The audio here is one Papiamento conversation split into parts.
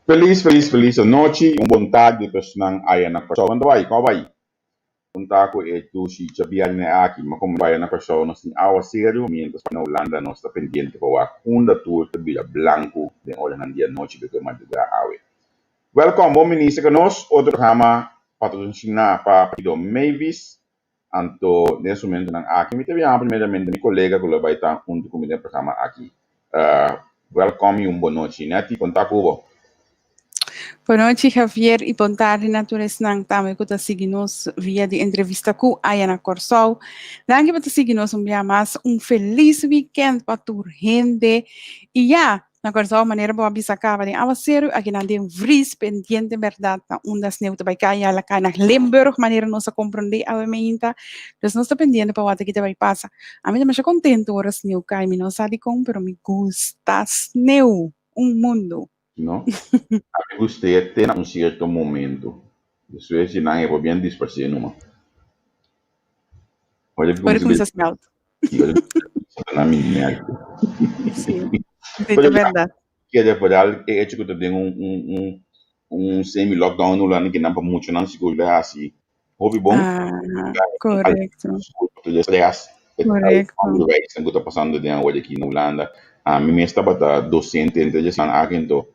Felis felis felis anochi y un bon tardi pa esnan aya na Kòrsou. Kon ta bai? Kon a bai? Kon ta ku e dushi djabièrnè aki? Ma komo bai na Kòrsou nos tin awaseru, miéntras ku na Hulanda nos ta pendiente pa wak unda tur ta bira blanku den oranan di anochi beko e madrugá awe. Wèlkòm, bon bini serka nos otro programa patrosiná pa Partido Mavis. Anto den su momentonan aki mi ta biaha primeramente mi kolega ku lo bai ta huntu ku mi den programa aki. Wèlkòm i un bon nochi. Netty, kon ta ku bo? Bon nochi Javier i bon tardi na tur esnan tambe ku ta sigui nos via di entrevista ku aya na Kòrsou. Danki pa ta sigui nos un bia mas. Un felis wikènt pa tur hende. I ya, Na Kòrsou manera bo a bisa kaba den awaseru, akinan den vries pendiente bèrdat na unda sneu ta bai kai, ya la kai na Limburg manera nos a komprondé awe meinta. Dus nos ta pendiente pa wak ki ta bai pasa. Ami ta masha kontentu ora sneu kai, mi no sa dikon pero mi gusta sneu, un mundu. No? Ami gust'é te na un sierto momento. Despues di nan e por bien disparsé numa. Ora ku Ora kuminsá kuminsá smelt. Na mi mente. Sí, sí, ta berdad. Kere vooral e hecho ku ta den un un un un semi lockdown no lani kinan pa muchanan sigur lo hasi hopi bon. Ah, korekto. Stress, Korekto. onderwijs ku ta pasando den awor aki na Hulanda. Ami mes tabata docente entre esnan aki anto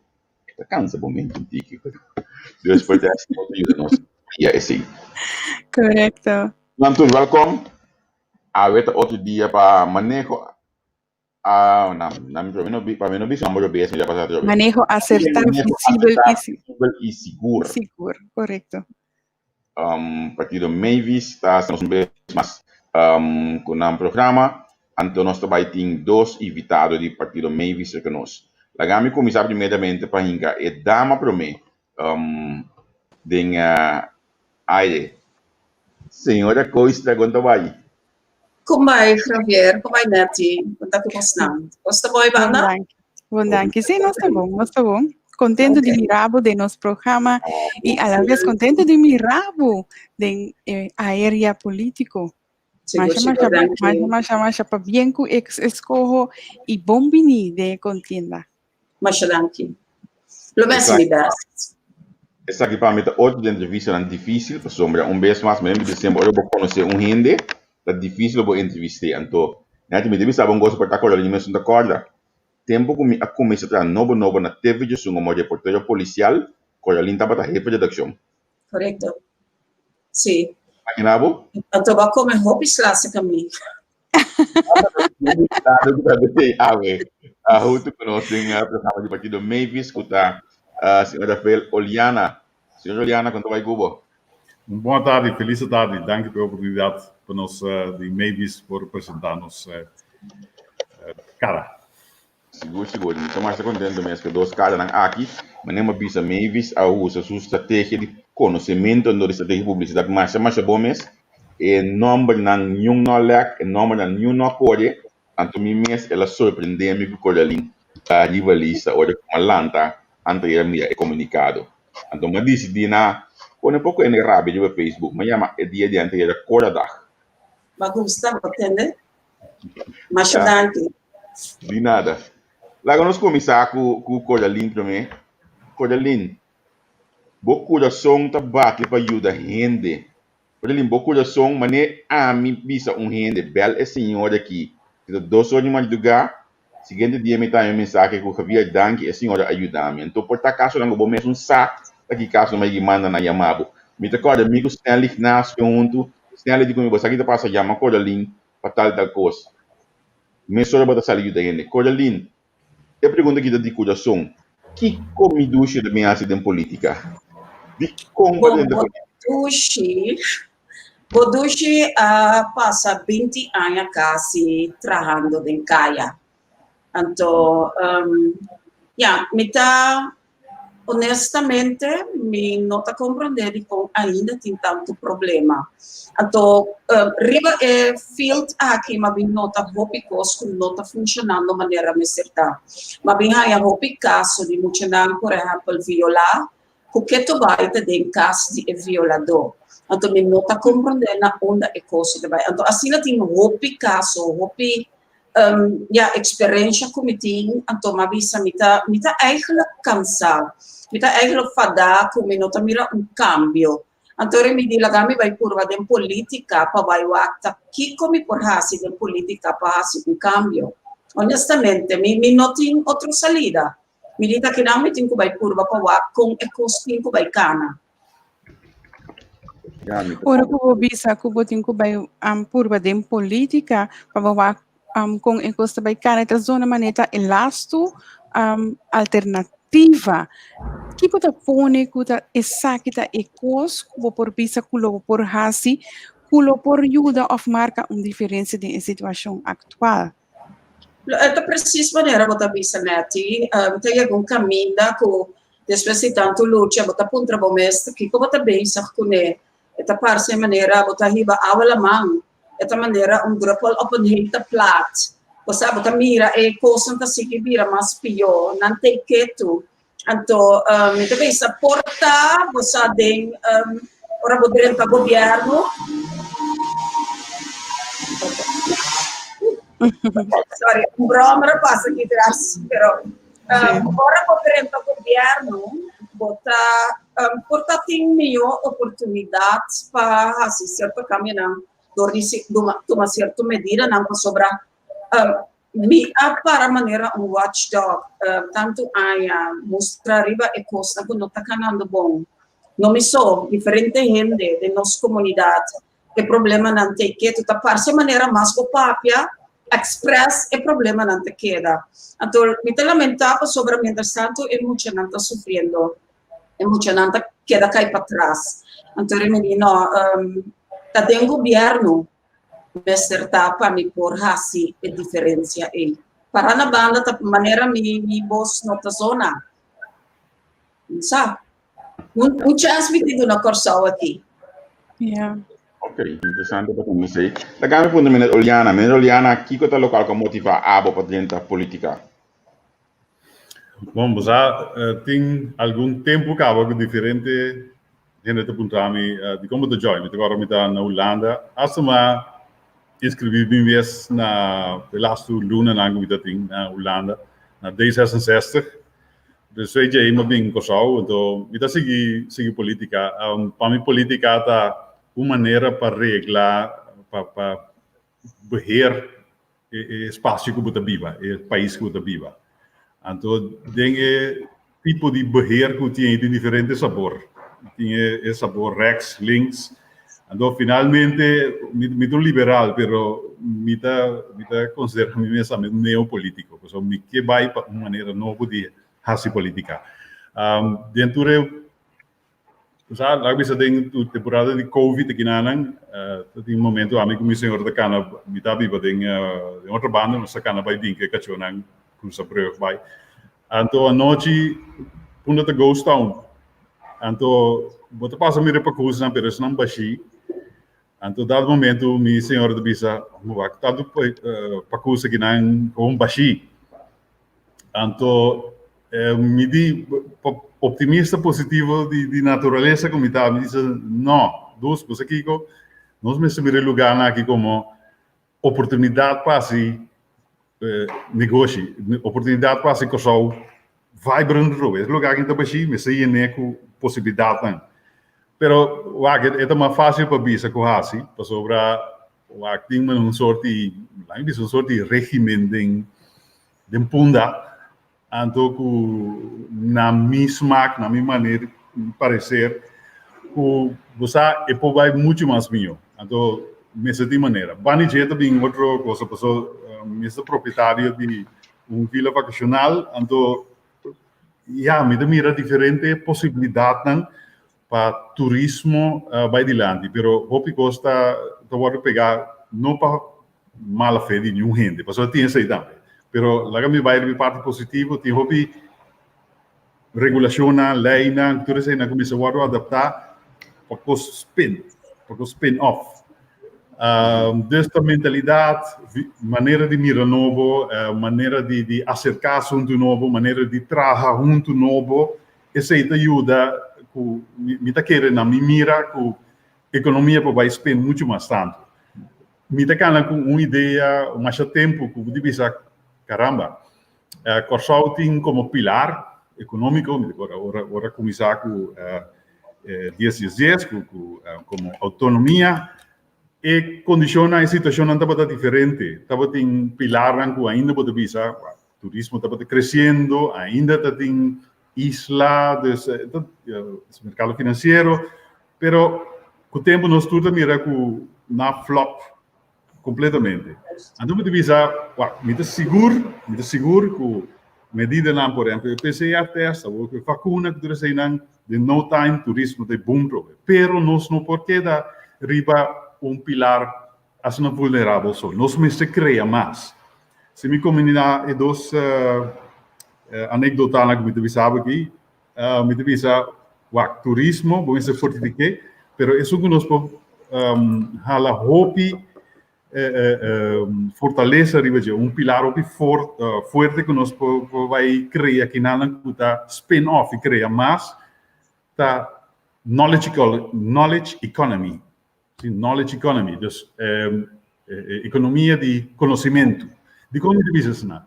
e ta kansa bo mente un tiki. Dus por ta asina ta yuda nos via esei. Korekto. Nan tur welkom. Awe ta otro dia pa maneho ah na na mi no pa mi no bisa nomber robes mi ta pasa atrobe. Maneho asertá, Maneho visibel asertá, i si- visibel i sigur. sigur, korekto. Partido Mavis ta hasi nos un bes mas ku nan programa, anto nos ta bai tin dos invitado di partido Mavis serka nos. Laga mi kuminsá primeramente pa hinka e dama promé den aire. Señora Koistra, kon ta bai? Kon bai, Javier? Kon bai, Netty? Kon ta ku bosnan? Bos ta bon, Bon Ivana? danki. Bon danki. Sí, nos ta bon, nos ta bon. Contento di mira bo den nos programa y a la vez contento di mira bo den eh, aérea político. Sigur, Masha, sigur, masha, danki. masha, masha, masha pa bien ku ex escojo y bon bini den e contienda. Masha danki. Lo mester mi best. Esaki pa mi ta otro di entrevistanan dificil pasobra un bes mas mi ta semper ora bo conoce un hende ta dificil bo entrevist'e anto nèt mi ta bisa bo un cosa por ta acorda mi mesun ta acorda tempo cu mi a cuminsa traha nobo nobo na TV Djosun como reportero policial Coralin tabata hefe redaccion. Correcto. Sí. Imagina bo? Anto bo a come hopi sla cerca mi. Awe, huntu ku nos den programa di Partido Mavis ku ta señor Rafael Oliana. Señor Oliana, kon ta bai ku bo? Un bon tardi, felis tardi. Danki pa e oportunidat pa nos di Mavis por presentá nos kara. Sigur sigur, mi ta masha contento mes cu e dos caranan aki. Manera mi a bisa Mavis a usa su strategia di conocemento en di strategia di publicidad masha masha bon mes. E nombernan niun no a lek, e nombernan niun no a core, anto mi mes el a sorprende mi cu Coralin ta riba lista ora cu mi a lanta anto el a mira e comunicado. Anto mi a dicidi na pone poco hende rabia riba Facebook, mi a yama e dia di anterior Coradag. M'a gusta, bo tende? Masha danki. Di nada. Laga nos kuminsá ku ku Coralin promé. Coralin, bo kurason ta bati pa yuda hende. Coralin, bo kurason manera ami bisa un hende, bèl e señor aki. Si ta dos or di madrugá, siguiente dia mi ta haña un mensahe ku Javier danki e señor a yuda mi. Anto por ta kasonan ku bo mes un sa ta ki kaso mi a yigi manda nan yama bo. Mi ta kòrda mi ku Stanley Ignacio huntu, Stanley di ku mi bo sa ki ta pasa yama Coralin pa tal tal kos. Mesora bo ta sali yuda hende. Coralin, e pregunta aki ta di kurason, kiko mi dushi ta bin hasi den politika? Dikon bo ta Bon, drenta bo politika? dushi, bo dushi a pasa binti aña kasi trahando den kaya. Anto, ya, mi ta Honestamente mi no ta comprende dicon ainda tin tanto problema. Anto riba e field aki m'a bin nota hopi cos cu no ta funcionando manera mester ta. M'a bin haya hopi caso di muchanan por ehempel viola cu keto bay ta den cas di e violador. Anto mi no ta comprende na unda e cos ta bay. Anto asina tin hopi caso, hopi. Ya, eksperensha ku mi tin, anto m'a bisa mi ta mi ta eigenlijk kansá, mi ta eigenlijk fadá ku mi no ta mira un kambio. Anto ora mi di laga mi bai purba den polítika pa bai wak ta kiko mi por hasi den polítika pa hasi un kambio. Honestamente mi mi no tin otro salida. Mi di ta kinan mi tin ku bai purba pa wak kon e kos tin ku bai kana. Ora ku bo bisa ku bo tin ku bai purba den polítika pa bo wak kon e kos ta bai kana, e ta zona manera ta e lastu alternativa. Kiko ta pone ku ta esaki ta e kos ku bo por bisa ku lo bo por hasi ku lo por yuda òf marka un diferensia den e situashon aktual? Lo e ta presis manera bo ta bisa, Netty. Ta yega un kaminda ku despues di tantu lucha bo ta puntra bo mes ta kiko bo ta bezig kuné. E ta parse manera bo ta hiba awa laman. E ta manera un druppel op een hete plaat. Bo sa, bo ta mira e kosnan ta sigui bira mas pió. Nan ta e ketu. Anto mi ta bisa por ta bo sa den ora bo drenta gobièrnu. Sorry, un brommer a pasa aki tras, pero ora bo drenta gobièrnu bo ta por ta tin mihó oportunidat pa hasi sierto kambionan dor di tuma sierto medidanan pasobra Mi a para manera un watchdog tantu aña, mustra riba e kosnan ku no ta kanando bon. No mi so, diferente hende den nos komunidat e problemanan ta e ketu. Ta parse manera mas bo papia, express e problemanan ta keda. Anto mi ta lamentá pasobra mientrastantu e muchanan ta sufriendo, e muchanan ta keda kai patras. Anto mi di no, ta den gobièrnu mester ta pa mi por hasi e diferencia ei. Para na banda ta manera mi mi bos no ta zona. Mi sa. Un un chance mi tin duna Kòrsou aki. Ja. Ok, interesante pa tende esei. Laga mi puntra meneer Oliana. Meneer Oliana, kiko ta lokual ku a motivá abo pa drenta politika? Bon, bo sa, tin algun tempu kaba ku diferente hende ta puntra mi dikon bo ta join. Mi ta kòrda mi ta na Hulanda. Asta mi a inskribí bin bes na e lastu lunanan ku mi ta tin na Hulanda, na D66. Despues djei mi a bin Kòrsou, anto mi ta sigui sigui polítika. Pa mi polítika ta un manera pa regla, pa pa beheer e espacio cu bo ta biba, e pais cu bo ta biba. Anto den e tipo di beheer cu tin tin diferente sabor. Tin e sabor rechts, links. Anto finalmente mi mi ta un liberal pero mi ta mi ta considera mi mes tambe un neopolitico pasobra mi ke bay pa un manera nobo di haci politica. Den tur e Sa, laga bisa den tu temporada di Covid aki nanan, ta tin un momento ami ku mi señora ta kana, mi ta biba den den otro banda, nos ta kana bai bin ku e kachónan krusa brug bai. Anto anochi Punda ta ghost town. Anto bo ta pasa mira e pakusnan pero esnan bashí. Anto dado momento mi señora ta bisa, Mo wak tantu pakus akinan kon bashí. Anto mi di optimista positivo di di naturalesa ku mi ta, mi bisa no, dus bo sa kiko, nos mester mira e lugarnan aki komo oportunidat pa hasi negoshi, oportunidat pa hasi Kòrsou vibrant atrobe. Es lugar aki ta bashí, mester yen'é ku posibilidatnan. Pero wak e ta mas fásil pa bisa ku hasi, pasobra Wak tin un sort di, laga mi bisa un sort di regimen den den Punda, anto ku na mi smak, na mi maner di parecer, ku bo sa e por bai muchu mas mihó. Anto mester tin manera. Banda dje ta bin otro cosa, paso mi ta propietario di un vila vakashonal, anto ya mi ta mira diferente posibilidatnan pa turismo bai dilanti, pero hopi kos ta ta wòrdu pegá no pa mala fe di niun hende, pasobra tin esei tambe. Pero laga mi bai riba e parti positivo, tin hopi regulashonnan, leinan, tur eseinan ku mester wòrdu adaptá pa kos spin, pa kos spin off. Dus ta mentalidat, manera di mira nobo, manera di di aserká asuntu nobo, manera di traha huntu nobo, Esei ta yuda ku mi ta kere na mi mira ku ekonomia por bai spend muchu mas tantu. Mi ta kana ku un idea masha tempu ku di bisa, caramba, Kòrsou tin komo pilar ekonómiko, mi ta ora ora kuminsá ku dies dies dies ku ku komo outonomia, e kondishonnan, e situashonnan tabata diferente. Tabatin pilarnan ku ainda bo ta bisa, turismo tabata kresiendo, ainda ta tin isla, dus merkado finansiero, pero ku tempu nos tur ta mira ku nan flop Completamente. Anto mi ta bisa, wak, mi ta sigur, mi ta sigur ku medidanan, por ehempel, e PCR test, awor ku e vakuna ku tur eseinan, den no time turismo ta e boom trobe. Pero nos no por keda riba un pilar asina vulnerabel so. Nos mester krea mas. Si mi kombiná e dos anekdotanan ku mi ta bisa bo aki, Mi ta bisa, wak, turismo bo mester fortifiké, pero esun ku nos por hala hopi fortalesa riba dje, un pilar hopi fuerte ku nos por bai krea kinanan ku ta spin off i krea mas, ta knowledge knowledge economy. Si, knowledge economy, dus ekonomia di konosimentu. Dikon mi ta bisa asina?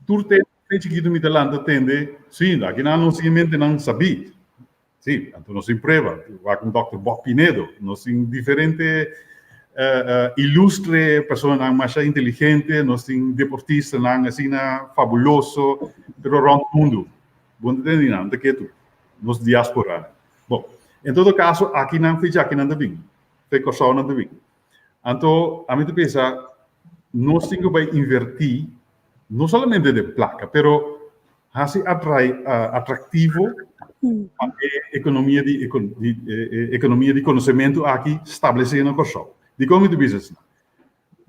Tur tempu den chikitu mi ta lanta tende, si, aki nan nos tin mentenan sabí. Si, anto nos tin prueba. Wak un Dòkter Bob Pinedo. Nos tin diferente ilustre personanan masha inteligente, nos tin deportistanan asina fabuloso, pero rònt mundu. Bo no ta tende nan, ta ketu. Nos diasporanan. Bon, en todo kaso aki nan fecha aki nan ta bin. Fe Kòrsou nan ta bin. Anto ami ta pensa nos tin ku bai invertí no solamente den plaka pero hasi atrai atraktivo pa e ekonomia di e ekonomia di konosementu aki stablesé na Kòrsou. Dikon mi ta bisa asina?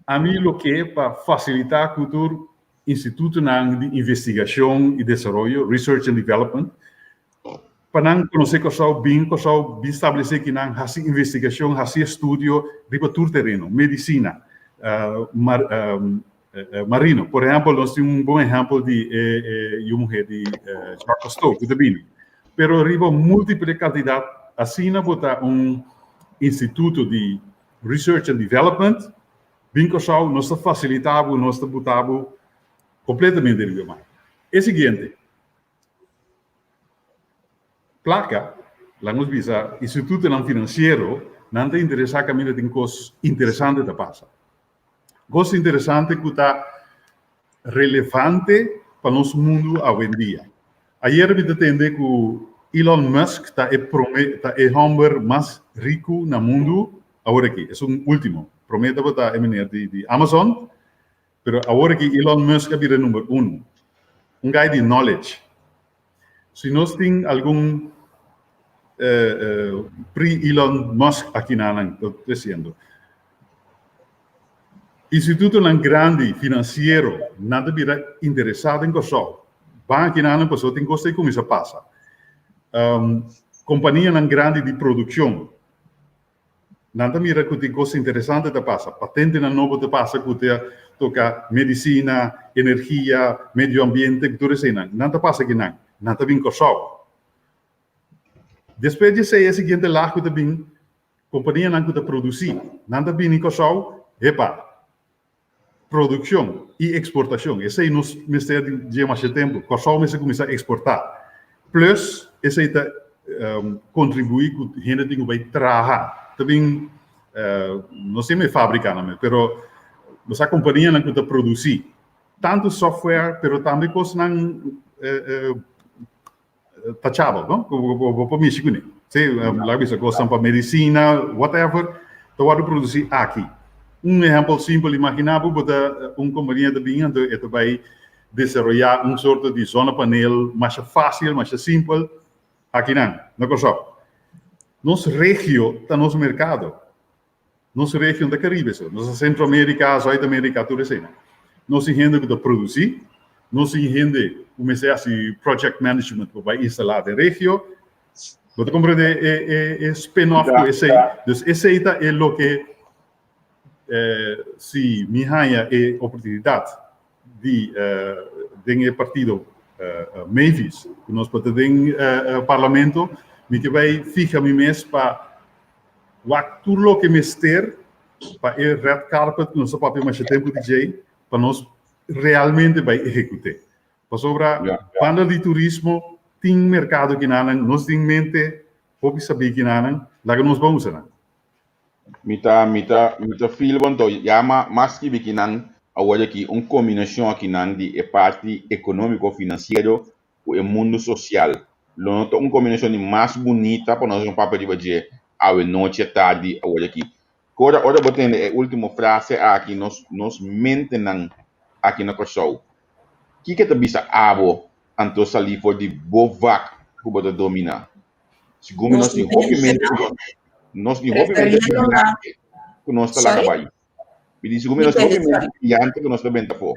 Ami lo ke pa fasilitá ku tur institutonan di investigashon i desaroyo, research and development, pa nan konosé Kòrsou, bin Kòrsou, bin stablesé kinan, hasi investigashon, hasi estudio riba tur tereno, medisina, marino. Por ehèmpel, nos tin un bon ehèmpel di e yu muhé di Jacques Cousteau ku ta bini. Pero riba múltiple kantidat asina bo ta un instituto di research and development, bin Kòrsou, nos ta fasilitá bo, nos ta buta bo kompletamente riba man. E siguiente. Plaka, laga nos bisa institutonan finansiero, nan ta interesá kaminda tin kos interesante ta pasa. Kos interesante ku ta relevante pa nos mundu awendia. Ayer mi ta tende ku Elon Musk ta e prome ta e hòmber mas riku na mundu awor aki. Esun último. Promé tabata e meneer di di Amazon, Pero awor aki Elon Musk a bira number uno. Un guy di knowledge. Si nos tin algun pre-Elon Musk aki na nan ta creciendo. Institutonan grandi financiero nan ta bira interesa den Kòrsou. Ban aki na nan pasobra tin kos ta kuminsa pasa. Kompanianan grandi di produkshon. Nan ta mira ku tin kos interesante ta pasa, patentenan nobo ta pasa ku ta toka medisina, energia, medio ambiente, ku tur eseinan. Nan ta pasa kinan, nan ta bin Kòrsou. Despues di esei e siguiente lag ku ta bin, kompanianan ku ta produsí, nan ta bini Kòrsou, hepa, Produkshon i eksportashon, esei nos mester di dje masha tempu. Kòrsou mester kuminsá eksportá. Plus esei ta kontribuí ku hende tin ku bai traha. Ta bin, no siempre e fábrikanan mes, pero bo sa kompanianan ku ta produsí tantu software pero tambe kosnan touchable, no? Bo bo por mishi kuné. Sí, laga bisa kosnan pa medisina, whatever, ta wòrdu produsí aki. Un ehèmpel simpel, imaginá bo bo ta un kompania ta bin anto e ta bai desaroyá un sorto di zonnepaneel masha fásil, masha simpel akinan na Kòrsou. Nos regio ta nos merkado. Nos region ta Caribe so, nos ta Centro America, Zuid America, tur esei. Nos tin hende ku ta produsí, nos tin hende ku mester hasi project management pa bai instalá den regio. Bo ta komprendé e e e spin-off ku esei? Dus esei ta e loke si mi haña e oportunidat di den e partido Mavis ku nos por ta den parlamento, mi ke bai fiha mi mes pa Wak tur loke mester pa e red carpet ku nos ta papia masha tempu di djei pa nos realmente bai ehekut'é. Pasobra banda di turismo tin merkado kinanan, nos tin mente hopi sabí kinanan, laga nos ban usa nan. Mi ta mi ta mi ta feel bo anto ya ma m'a skibi kinan awor aki un kombinashon akinan di e parti ekonómiko finansiero ku e mundu sosial. Lo no ta un kombinashon di mas bunita pa nos papia riba dje awe nochi atardi awor aki. Ora ora bo tende e último frase aki nos nos mentenan aki na Kòrsou kiko ta bisa abo anto salí for di bo vak ku bo ta dominá? Segun mi nos tin hopi mente ku nos nos tin hopi mente brillante ku nos ta laga bai. Mi di segun mi nos tin hopi mente brillante ku nos ta benta afó.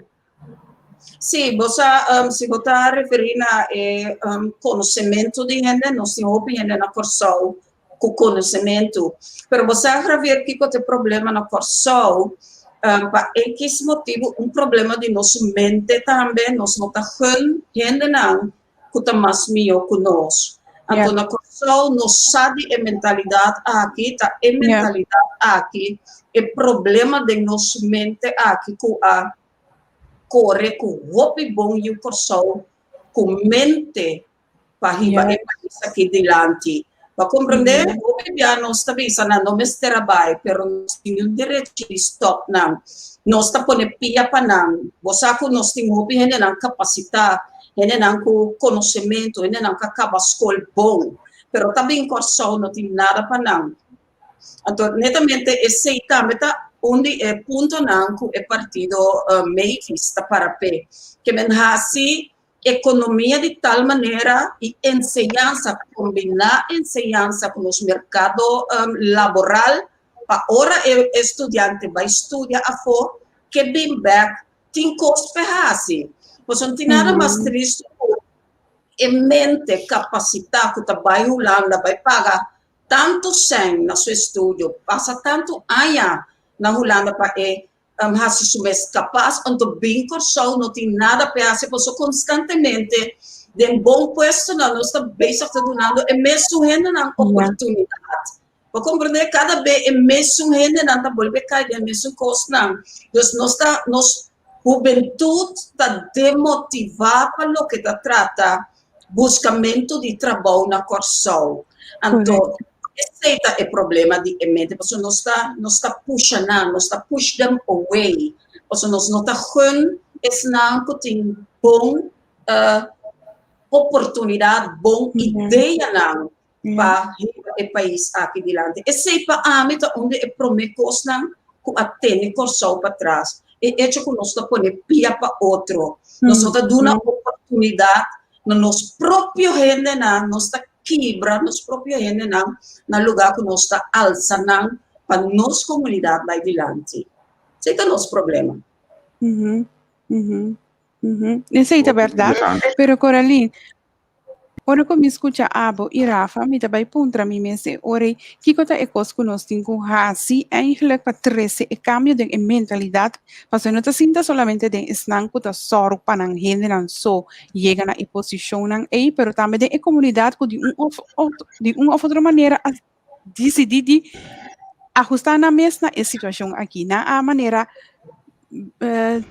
Sí, bo sa, si bo ta referí na e konosementu di hende, nos tin hopi hende na Kòrsou ku konosementu. Pero bo sa, Javier, kiko ta e problema na Kòrsou? Pa ekis motibu, un problema di nos mente tambe, nos no ta gun hendenan ku ta mas mihó ku nos. Anto na Kòrsou nos sa di e mentalidat aki, ta e mentalidat aki, e problema den nos mente aki ku a kore ku hopi bon yu Kòrsou ku mente pa hiba e pais aki dilanti. Pa komprendé, hopi bia nos ta bisa nan no mester a bai, pero nos tin un derecho di stòp nan. Nos ta pone pia pa nan. Bo sa ku nos tin hopi hendenan kapasitá, hendenan ku konosementu, hendenan ku a kaba skol bon, pero ta bin Kòrsou no tin nada pa nan. Anto netamente esei tambe ta un di e puntonan ku e partido Mavis ta para p'e. Ke men hasi Ekonomia di tal manera i enseñansa, kombiná enseñansa ku nos merkado laboral pa ora e estudiante bai studia afó ke bin bèk tin kos p'e hasi. Pasobra no tin nada mas tristu ku e mente kapasitá ku ta bai Hulanda bai paga tantu sèn na su estudio, pasa tantu aña na Hulanda pa e hasi su mes kapas, anto bin Kòrsou no tin nada p'e hasi pasobra konstantemente den bon puestonan nos ta bezig ta dunando e mesun hendenan oportunidat. Bo komprendé? Kada be e mesun hendenan ta bolbe kai den e mesun kosnan. Dus nos ta nos hubentut ta demotivá pa loke ta trata buskamentu di trabou na Kòrsou. Anto esei ta e problema di e mente, pasobra nos ta nos ta pusha nan, nos ta push them away, pasobra nos no ta gun esnan ku tin bon oportunidat, bon ideanan pa hiba e pais aki dilanti. Esei pa ami ta un di e promé kosnan ku a tene Kòrsou patras, e echo ku nos ta pone pia pa otro, nos no ta duna oportunidat na nos propio hendenan, nos ta kibra nos propio hendenan na lugá ku nos ta alsa nan pa nos komunidat bai dilanti. Esei ta nos problema. Esei ta bèrdat, pero Coraline, Ora ku mi skucha abo i Rafa, mi ta bai puntra mi mes e ora ei, kiko ta e kos ku nos tin ku hasi eigenlijk pa trese e kambio den e mentalidat? Pasobra no ta sinta solamente den esnan ku ta sòru pa nan hendenan so yega na e posishonnan ei, pero tambe den e komunidat ku di un òf di un òf otro manera a disidí di ahustá nan mes na e situashon aki. Nan a manera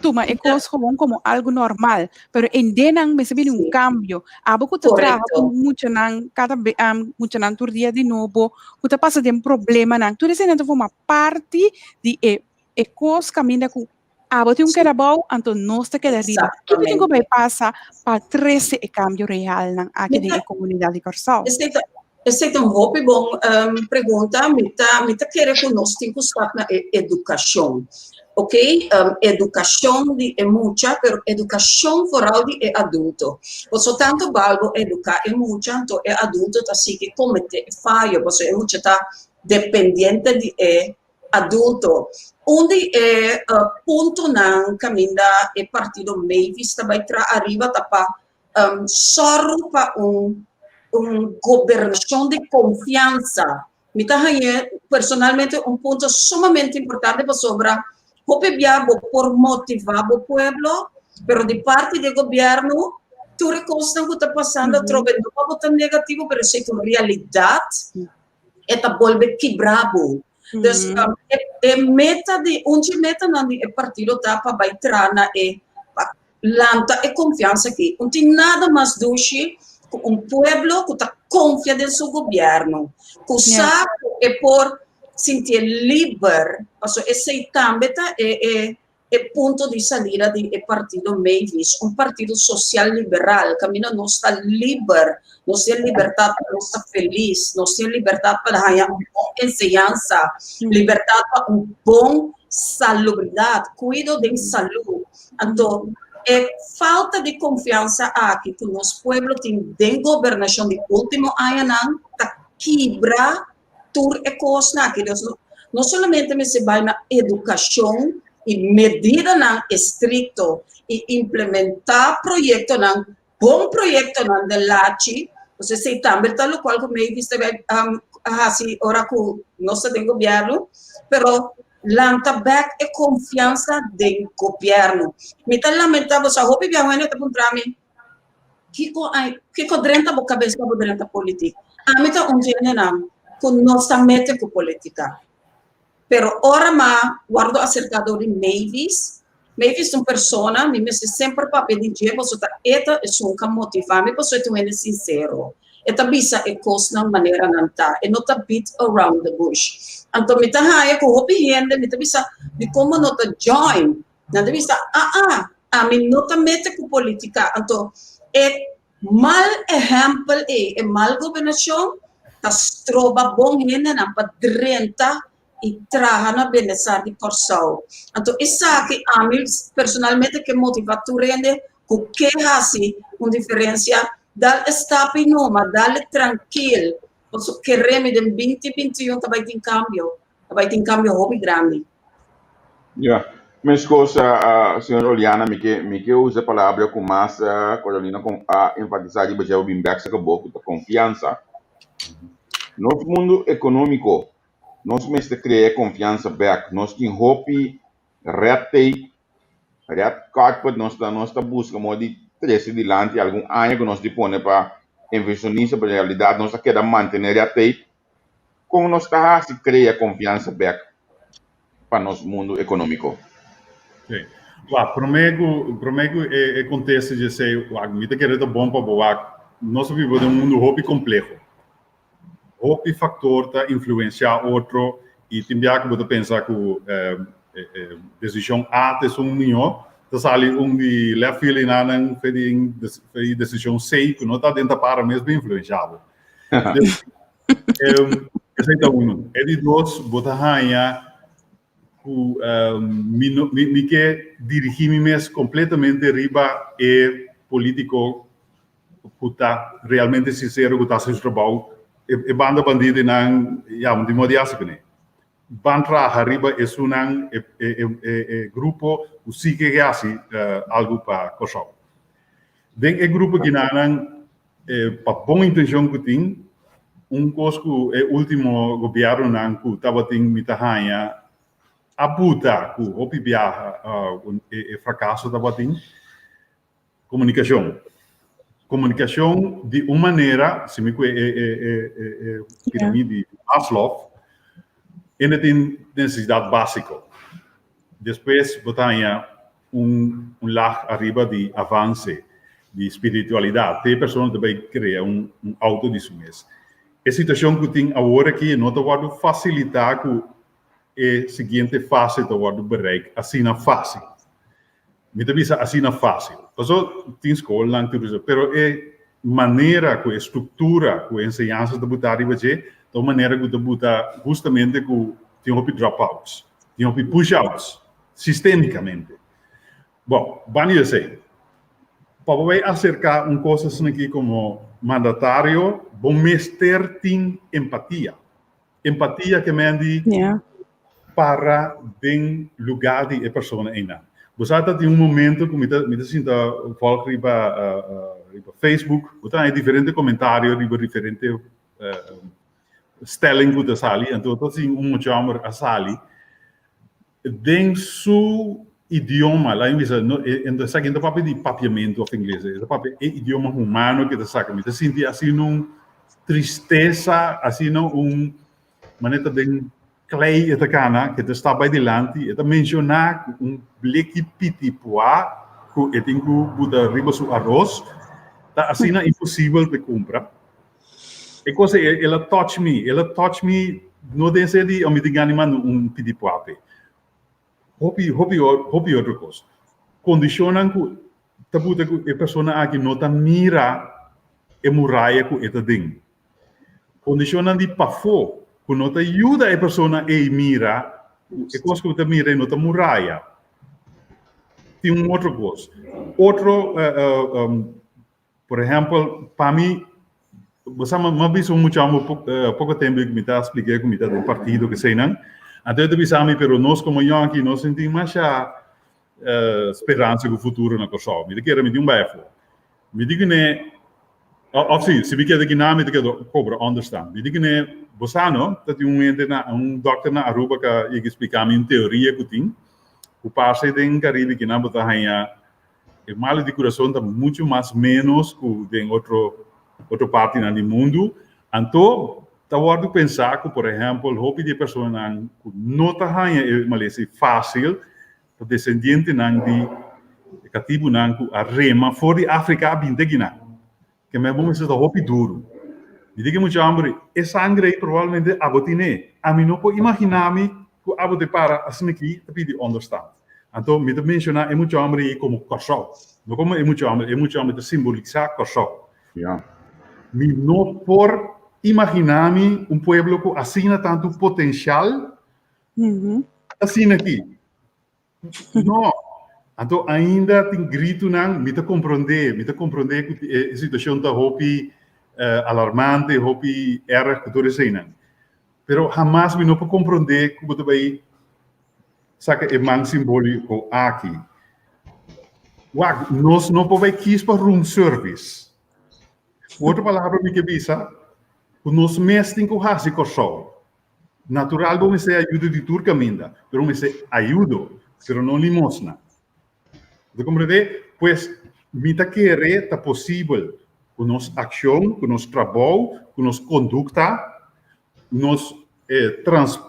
tuma e kos gewoon komo algu normal, pero ende nan mester bini un kambio. Abo ku ta traha ku muchanan kada be muchanan tur dia di nobo, ku ta pasa den problemanan, tur eseinan ta forma parti di e e kos kaminda ku abo tin un keda abou, anto nos ta keda riba. Kiko tin ku bai pasa pa trese e kambio realnan aki den e komunidat di Kòrsou? Esei ta un hopi bon pregunta. Mi ta mi ta kere ku nos tin ku start na e edukashon. Oké, edukashon di e mucha, pero edukashon foral di e adulto. Pasobra tantu bal bo eduká e mucha, anto e adulto ta sigui kometé e fayo, pasobra e mucha ta dependiente di e adulto. Un di e puntonan kaminda e partido Mavis ta bai traha ariba ta pa sòru pa un un gobernashon di konfiansa. Mi ta hañ'é personalmente un punto sumamente importante pasobra hopi bia bo por motivá bo pueblo, pero di parti di e gobièrnu tur e kosnan ku ta pasando atrobe no pa bo ta negativo pero esei ta un realidat e ta bolbe kibra bo. Dus e meta di un dje metanan di e partido ta pa bai tra na e pa lanta e konfiansa aki. Un tin nada mas dushi ku un pueblo ku ta konfia den su gobièrnu, ku sa ku e por sintié liber, pasobra esei tambe ta e e e punto di salida di e partido Mavis, un partido social liberal, kaminda nos ta liber, nos tin libertat pa nos ta felis, nos tin libertat pa haña un bon enseñansa, libertat pa un bon salubridat, kuido den salú. Anto e falta di konfiansa aki ku nos pueblo tin den gobernashon di último añanan ta kibra tur e kosnan aki. Dus no solamente mester bai na edukashon i medidanan estrikto i implementá proyektonan, bon proyektonan den lachi, pues esei tambe ta lokual ku Mavis ta bai hasi ora ku nos ta den gobièrnu, pero lanta bèk e konfiansa den gobièrnu. Mi ta lamentá, bo sa hopi biaha hende ta puntra mi, Kiko ai, kiko drenta bo kabes pa bo drenta politik? Ami ta un djendenan ku no sa mete ku politika. Pero ora m'a wòrdu aserká dor di Mavis, Mavis ta un persona, mi mester semper papia di dje pasobra ta e ta esun ku a motivá mi pasobra e ta un hende sinsero. E ta bisa e kosnan manera nan ta, e no ta beat around the bush. Anto mi ta haña ku hopi hende, mi ta bisa dikon bo no ta join? Nan ta bisa, Ah, ah, ami no ta mete ku politika. Anto e mal ehèmpel ei, e mal gobernashon, ta stroba bon hendenan pa drenta i traha na benestar di Kòrsou. Anto esaki ami personalmente ke motivá tur hende ku ke hasi un diferensia, dal e stap ei numa, dal e trankil, pasobra kere mi den binti 21 ta bai tin kambio. Ta bai tin cambio hopi grandi. Ya. Meskos, señor Oliana, mi ke mi ke usa e palabra ku mas Carolina a enfatisá riba dje bin bèk saka bo, ku ta konfiansa. Nos mundu ekonómiko, nos mester krea e konfiansa bèk. Nos tin hopi red tape, red carpet, nos ta nos ta buska moda di trese dilanti algun aña ku nos di pone pa invershonista, pero en realidat nos a keda mantené red tape. Kon nos ta hasi krea konfiansa bèk pa nos mundu ekonómiko? Sí. Wak, promé ku promé ku e e kontesta dje esei, wak, mi ta kere ta bon pa bo wak, nos ta biba den un mundu hopi kompleho. Hopi faktor ta influensiá otro i tin bia ku bo ta pensa ku e e desishon A ta esun mihó, ta sali un di left field i nan fe di fe di desishon C ku no ta den ta para mes pa influensiá bo. Esei ta unu. E di dos, bo ta haña ku mi no, mi, mi ke dirigí mi mes kompletamente riba e polítiko ku ta realmente sinsero, ku ta hasi su trabou. E, e banda bandidonan, ya, no tin modo di hasi kuné. Ban traha riba esunnan, e, e, e, e grupo ku si ke hasi algu pa Kòrsou. Den e grupo kinanan, Pa bon intencion cu tin, un cos cu e ultimo gobiernonan cu tabatin mi ta haña a buta cu hopi biaha e fracaso tabatin, comunicacion. Comunicacion di un manera, si mi cu e piramide di Maslow, hende tin necesidad basico. Despues bo ta haña un un lag ariba di avance di spiritualidad. Te e persona ta bay crea un un auto di su mes. E situacion cu tin awor aki no ta wordo facilita cu e siguiente fase ta wordo bereik asina facil. Mi ta bisa asina facil. Paso tin scolnan tur eso, pero e manera cu e structura cu e enseñansa ta buta ariba dje ta un manera cu ta buta hustamente cu tin hopi dropouts, tin hopi pushouts. Sistémikamente. Bon, banda di esei, pa bo bai aserká un kos asina aki komo mandatario, bo mester tin empatia. Empatia ke men di para den lugá di e persona einan. Bo sa ta tin un momento ku mi ta mi ta sinta vòlg riba riba Facebook, bo ta haña diferente komentario riba diferente stelling ku ta sali, anto ta tin un mucha hòmber a sali Den su idioma, laga mi bisa, no, e, e esaki no ta papia di papiamentu of ingles, e ta papia e idioma humano ke ta saka. Mi ta sinti asina un tristesa, asina un manera ta den. klei e ta kana, ku e ta stap bai dilanti, e ta menshoná ku un bleki pitipua ku e tin ku buta riba su aros ta asina imposibel pa e kumpra. E kos ei el a touch mi, el a touch mi no den ser di mi tin gana di manda un pitipua p'e. Hopi, hopi, hopi otro kos. Kondishonnan ku ta buta ku e persona aki no ta mira e muraya ku e ta den. Kondishonnan di pafó ku no ta yuda e persona ei mira ku e kos ku bo ta mira ei no ta muraya. Tin un otro kos. Otro, por ehèmpel, pa mi, bo sa mi a bisa un mucha homber poko tempu ku mi ta splik'é ku mi ta den partido keseinan. Anto e ta bisa mi, pero nos komo yònki nos no tin masha speransa ku futuro na Kòrsou. Mi ta kere mi tin un bai afó. Mi di kuné, òf si, si mi keda kinan mi ta keda kobra ònderstan. Mi di kuné, bo sa no, ta tin un hende na, un dòkter na Aruba ku a yega splika mi un teoria ku tin, ku parse den Karibe kinan bo ta haña e malu di kurason ta muchu mas ménos ku den otro otro partinan di mundu. Anto ta wòrdu pensá ku, por ehèmpel, hopi di e personanan ku no ta haña e malesa fásil Ta desendientenan di e katibunan ku a rema for di Afrika a bin te kinan. Ke men bo mester ta hopi duru. Mi di ke mucha hombre, e sangre ei probablemente abo tine. Ami no por imaginá mi ku abo te para asina aki ta pidi onderstand. Anto mi ta menshoná e mucha hombre ei komo Kòrsou. No komo e mucha hombre, e mucha hombre ta simbolisá Kòrsou. Mi no por imaginá mi un pueblo ku asina tantu potenshal Asina aki. No. Anto ainda tin gritunan, mi ta komprondé, mi ta komprondé ku e situashon ta hopi alarmante, hopi erg ku tur eseinan. Pero hamas mi no por komprondé ku bo ta bai saka e man simbóliko aki. Wak, nos no por bai kis pa room service. Ku otro palabra mi ke bisa ku nos mes tin ku hasi Kòrsou. Natural bo mester ayudo di tur caminda, pero mester ayudo, pero no limosna. Bo ta comprende? Pues, mi ta kere ta posibel cu nos accion, cu nos trabou, cu nos conducta, nos trans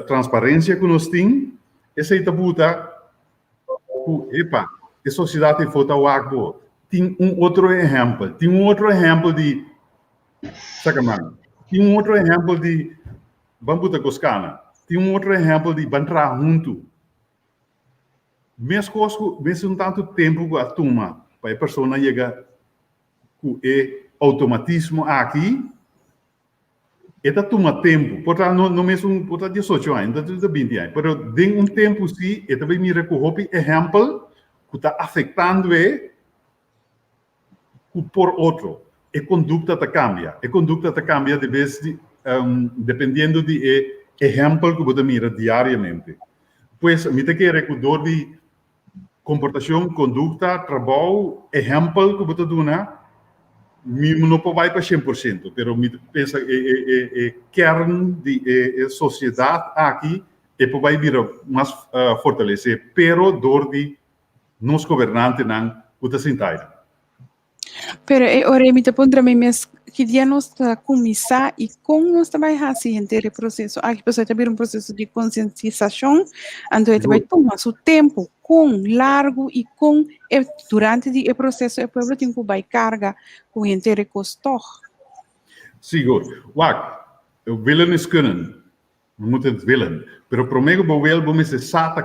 transparencia cu nos tin, esey ta buta cu, epa, e sociedad efo ta wak bo. Tin un otro ehempel, tin un otro ehempel di Saka man. Tin un otro ehèmpel di ban buta kos kana. Tin un otro ehèmpel di ban traha huntu. Meskos ku mesun tantu tempu ku a tuma pa e persona yega ku e outomatismo aki, e ta tuma tempu. Por ta no mesun, por ta diesocho aña, no ta binti aña, pero den un tempu si e ta bai mira ku hopi ehèmpel ku ta afektando e. ku por otro. E kondukta ta kambia. E kondukta ta kambia de bes di dependiendo di e ehèmpel ku bo ta mira diariamente. Pues mi ta kere ku dor di komportashon, kondukta, trabou, ehèmpel ku bo ta duna, mi no por bai pa shen por shento, pero mi ta pensa e e e e kern di e e sosiedat aki e por bai bira mas fortalesé, pero dor di nos gobernantenan ku ta sinta ei. Pero e ora ei mi ta puntra mi mes, ki dia nos ta kuminsá i kon nos ta bai hasi henter e proseso aki? Pasobra e ta bira un proseso di konsientisashon, anto e ta bai tuma su tempu, kon largu i kon e durante di e proseso e pueblo tin ku bai karga ku henter e kos tòg. Sigur. Wak, willen is kunnen. We moeten het willen. Pero promé ku bo wil, bo mester sa ta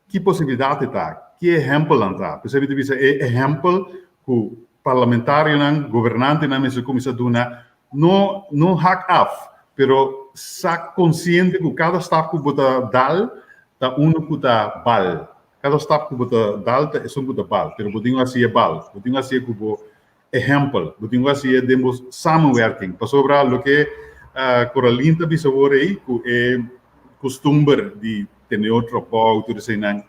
ki posibilidat e ta, ki ehèmpelnan ta. P'esei mi ta bisa e ehèmpel ku parlamentarionan, gobernantenan mester kuminsá duna, no no hak af, pero sa konsiente ku kada stap ku bo ta dal ta unu ku ta bal. Kada stap ku bo ta dal ta esun ku ta bal, pero bo tin ku hasié bal, bo tin ku hasié ku bo Ehempel, bo tin ku hasi e den bo samenwerking, pasobra loke Coralyn ta bisa awor ei ku e kustumber di tene otro abou tur eseinan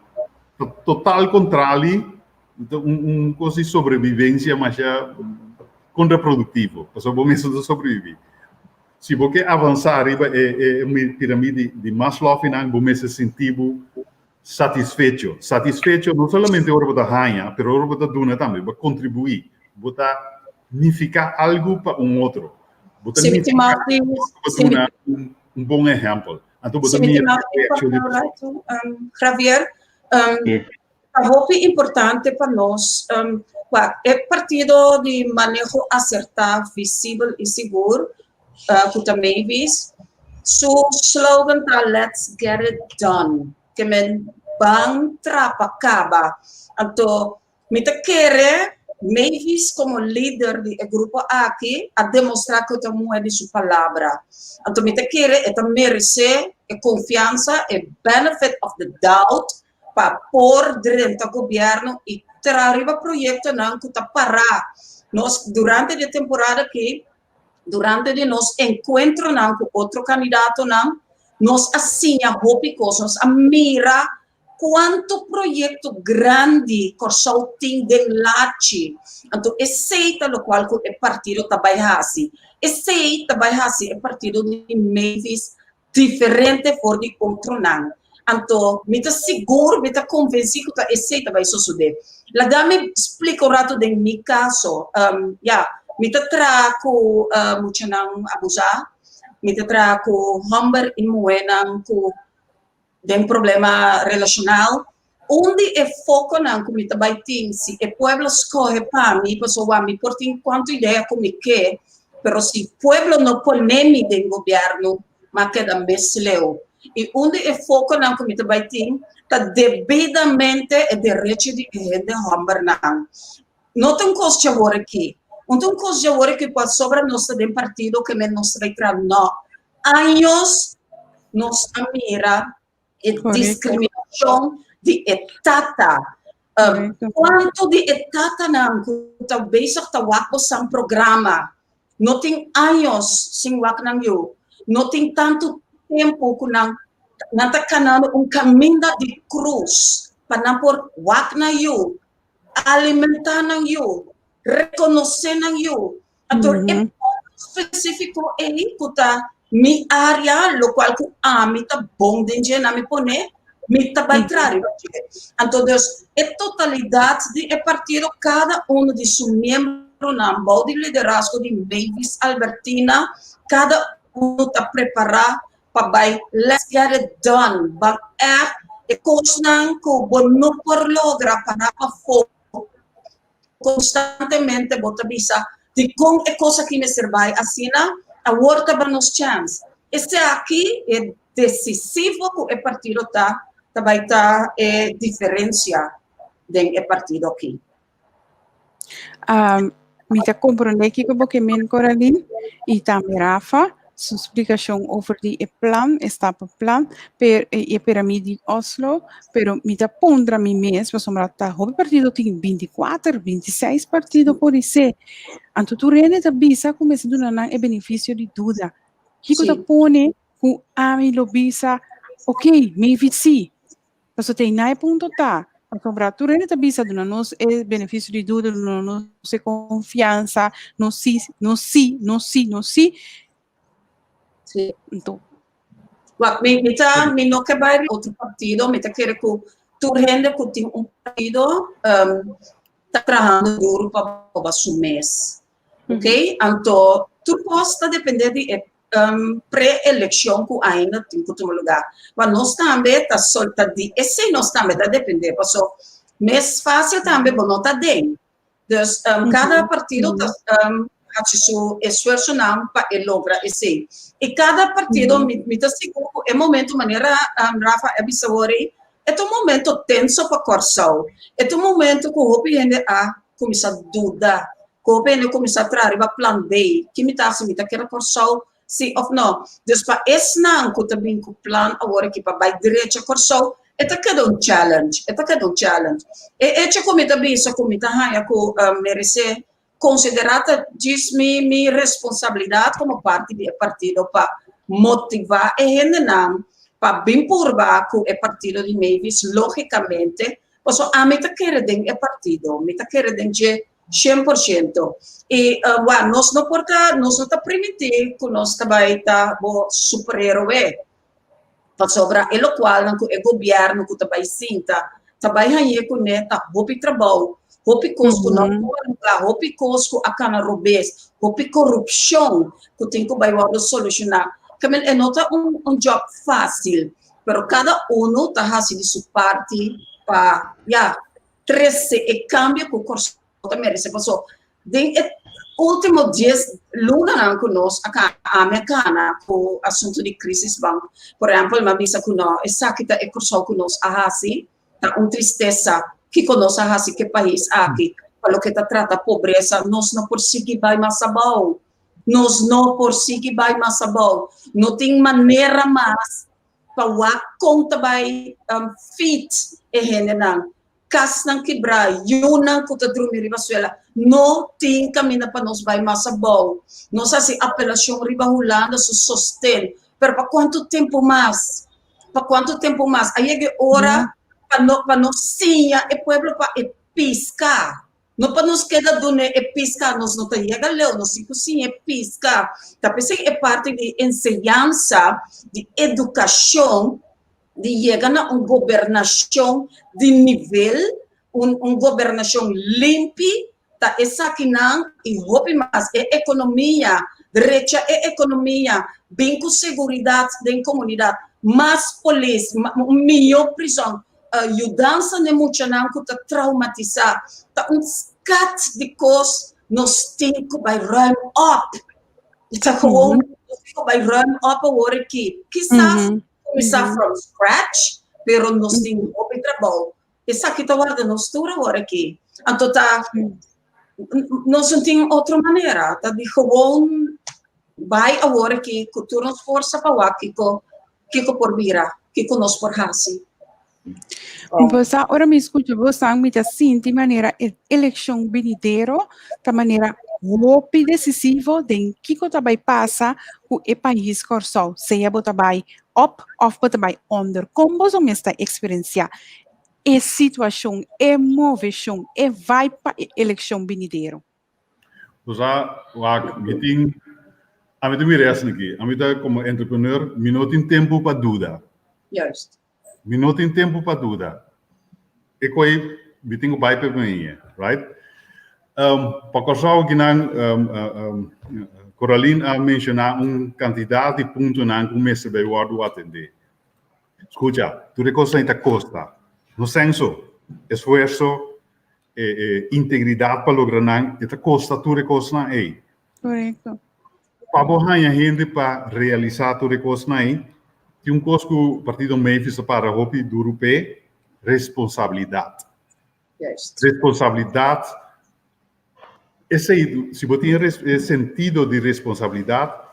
ta total kontrali, ta un kos di sobrevivensia masha kontraproduktivo, pasobra bo mes no ta sobrevivi. Si bo ke avansá riba e piramide di Maslow einan bo mester sinti bo Satisfecho. Satisfecho no solamente ora bo ta haña, pero ora bo ta duna tambe, bo kontribuí, bo ta nifiká algu pa un otro. Bo ta nifiká ora bo duna un bon ehèmpel. Anto bo ta Si mi mira tin e reaccion di un rato, Javier, ta hopi importante pa nos, wak, e partido di maneho asertá, visibel i sigur, ku ta Mavis, su slogan ta Let's get it done, ke men ban trapa kaba. Anto Mi ta kere Mavis komo lider di e grupo aki a demostrá ku e ta muhé di su palabra. Anto mi ta kere e ta meresé e konfiansa, e benefit of the doubt, pa por drenta gobièrnu i traha riba proyektonan ku ta pará. Nos durante di e temporada aki, durante di nos enkuentronan ku otro kandidatonan, nos a siña hopi kos, nos a mira Kuantu proyekto grandi Kòrsou tin den lachi? Anto esei ta lokual ku e partido ta bai hasi. Esei ta bai hasi e partido di Mavis diferente for di otronan. Anto mi ta sigur, mi ta konvensí ku ta esei ta bai sosodé. Laga mi splika un ratu den mi kaso. Ya, mi ta traha ku muchanan abusá, mi ta traha ku hòmber i muhénan ku den problema relashonal. Un di e fokonan ku mi ta bai tin si e pueblo skohe pa mi, pasobra mi por tin kuantu idea ku mi ke, pero si pueblo no pone mi den gobièrnu, m'a keda mes leu. I un di e fokonan ku mi ta bai tin ta debidamente e derecho di e hende hòmbernan. No ta un kos djawor aki. Un ta un kos djawor aki pasobra nos ta den partido ke men nos ta bai traha. No. Años nos a mira e diskriminashon di e tata. Kuantu di e tatanan ku ta bezig ta wak bosan programa no tin años sin wak nan yu, no tin tantu tempu ku nan nan ta kanando un kaminda di krus pa nan por wak nan yu, alimentá nan yu, rekonosé nan yu. Anto e punto spesífiko ei ku ta mi área, lokual ku ami ta bon den dje, na mi pone, mi ta bai traha riba dje. Anto dus e totalidat di e partido, kada uno di su miembronan bou di liderazgo di Mavis Albertina, kada uno ta prepará pa bai let's get it done, ban ègt e kosnan ku bo no por logra pará pafó. Konstantemente bo ta bisa, Dikon e kos aki mester bai asina? Awor ta ba nos chèns. Esaki e desisivo ku e partido ta, ta bai ta e diferensia den e partido aki. Mi ta komprondé kiko bo ke men, Coraline, i tambe Rafa, su splikashon over di e plan, e stappenplan, per e piramide di Oslo, pero mi ta puntra mi mes, pasobra ta hopi partido tin binti kuater, binti seis partido podisé. Anto tur hende ta bisa ku mester duna nan e benefisio di duda. Kiko ta pone ku ami lo bisa, ok, maybe si. Pasobra te na e punto ta, pasobra tur hende ta bisa duna nos e benefisio di duda, duna nos e konfiansa, nos si, nos si, nos si, nos si. Sí. Anto. Wak, mi, mi ta, mi no ke bai otro partido, mi ta kere ku tur hende ku tin un partido um, ta trahando duro pa proba su mes. Ok? Anto, tur kos ta depende di e um, pre-elekshon ku ainda tin ku tuma lugá. Ma nos tambe ta sol, ta di esei nos tambe ta depende, paso mes fásil tambe bo no ta den. Dus um, kada partido ta um, hasi su esfuersonan pa e logra esei. I kada partido, mi, mi ta sigur ku e momento manera um, Rafa a bisa awor ei, e ta un momento tenso pa Kòrsou. E ta un momento ku hopi hende a kuminsá duda, ku hopi hende a kuminsá traha riba plan B. Ki mi ta hasi? Mi ta keda Kòrsou? Si òf no? Dus pa esnan ku ta bin ku plan awor aki pa bai drecha Kòrsou, e ta keda un challenge, e ta keda un challenge. E echo ku mi ta bisa ku mi ta haña ku meresé konsiderá ta djis mi mi responsabilidat komo parti di e partido pa motivá e hendenan pa bin purba ku e partido di Mavis, lógikamente, pasobra ami ta kere den e partido, mi ta kere den dje shen por shento. I wak, nos no por ta, nos no ta primintí ku nos ta bai ta bo superheroe, pasobra e lokualnan ku e gobièrnu ku ta bai sinta ta bai hañ'é kuné ta hopi trabou, hopi kos ku no a tuma lugá, hopi kos ku a kana robes, hopi korupshon ku tin ku bai wòrdu solushoná. Ke men e no ta un un job fásil, pero kada uno ta hasi di su parti pa ya trese e kambio ku Kòrsou ta meresé. Paso den e último dies lunanan ku nos a kana, ami a kana ku asuntu di Crisisbank, por ehèmpel mi a bisa ku no, esaki ta e Kòrsou ku nos a hasi. Ta un tristesa kiko nos a hasi ku e pais aki. Pa loke ta trata pobresa, nos no por sigui bai mas abou. Nos no por sigui bai mas abou. No tin manera mas pa wak kon ta bai feed e hendenan. Kasnan kibrá, yunan ku ta drumi riba suela. No tin kaminda pa nos bai mas abou. Nos hasi apelashon riba Hulanda su sosten, pero pa kuantu tempu mas? Pa kuantu tempu mas? A yega e ora pa no pa nos siña e pueblo pa e piska. No pa nos keda dun'é e piska, nos no ta yega leu, nos tin ku siña e piska. Ta p'esei e parti di enseñansa, di edukashon, di yega na un gobernashon di nivel, un un gobernashon limpi, Ta esakinan i hopi mas. E ekonomia, drecha e ekonomia, bin ku seguridat den komunidat, mas polis, un mihó prizòn, yudansa na e muchanan ku ta traumatisá. Ta un skat di kos nos tin ku bai ruim op. Ta gewoon nos tin ku bai ruim op awor aki. Kisas kuminsá from scratch, pero nos tin hopi trabou. Esaki ta warda nos tur awor aki. Anto ta, nos no tin otro manera, ta di gewoon bai awor aki ku tur nos forsa pa wak kiko, kiko por bira, kiko nos por hasi. Bo sa, ora mi skucha bo san, mi ta sinti manera e elekshon binidero ta manera hopi desisivo den kiko ta bai pasa ku e pais Kòrsou, sea bo ta bai op òf bo ta bai ònder. Kon boso mes ta eksperensiá e situashon, e moveshon, e vibe pa e elekshon binidero? Bo sa, wak, mi tin, ami ta mira esaki aki, ami ta komo entrepreneur, mi no tin tempu pa duda. Juist. Mi no tin tempu pa duda. E koi mi tin ku bai p'e manera, right? Pa Kòrsou kinan Coraline a menshoná un kantidat di puntonan ku mester bai wòrdu atendé. Skucha, tur e kosnan ei ta kosta. No senso, esfuerso, integridat pa logra nan, e ta kosta tur e kosnan ei. Korekto. Pa bo haña hende pa realisá tur e kosnan ei, tin un kos ku Partido Mavis ta para hopi duru p'e, responsabilidat. Juist. Responsabilidat, esei, si bo tin e sentido di responsabilidat,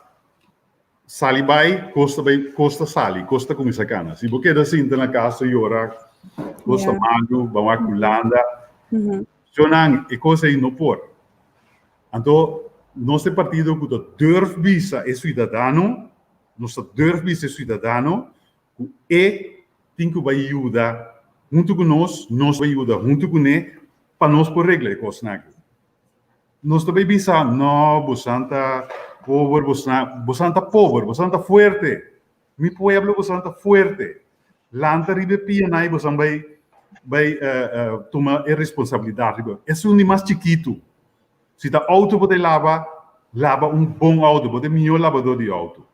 sali bai, kos ta bai, kos ta sali, kos ta kuminsá kana. Si bo keda sinta na kas ta yora, kos ta malu, ban wak Hulanda, shownan, e kos ei no por. Anto nos ta e partido ku ta durf bisa e suidadano, nos ta durf bisa e suidadano ku e tin ku bai yuda huntu ku nos, nos bai yuda huntu kuné pa nos por regla e kosnan aki. Nos ta bai bisa, no, bosan ta pober, bosan, bosan ta pober, bosan ta fuerte. Mi pueblo, bosan ta fuerte. Lanta riba e pianan i bosan bai bai tuma e responsabilidat riba. Esun di mas chikitu. Si ta outo bo ta laba, laba un bon outo, bo ta e mihó labadó di outo.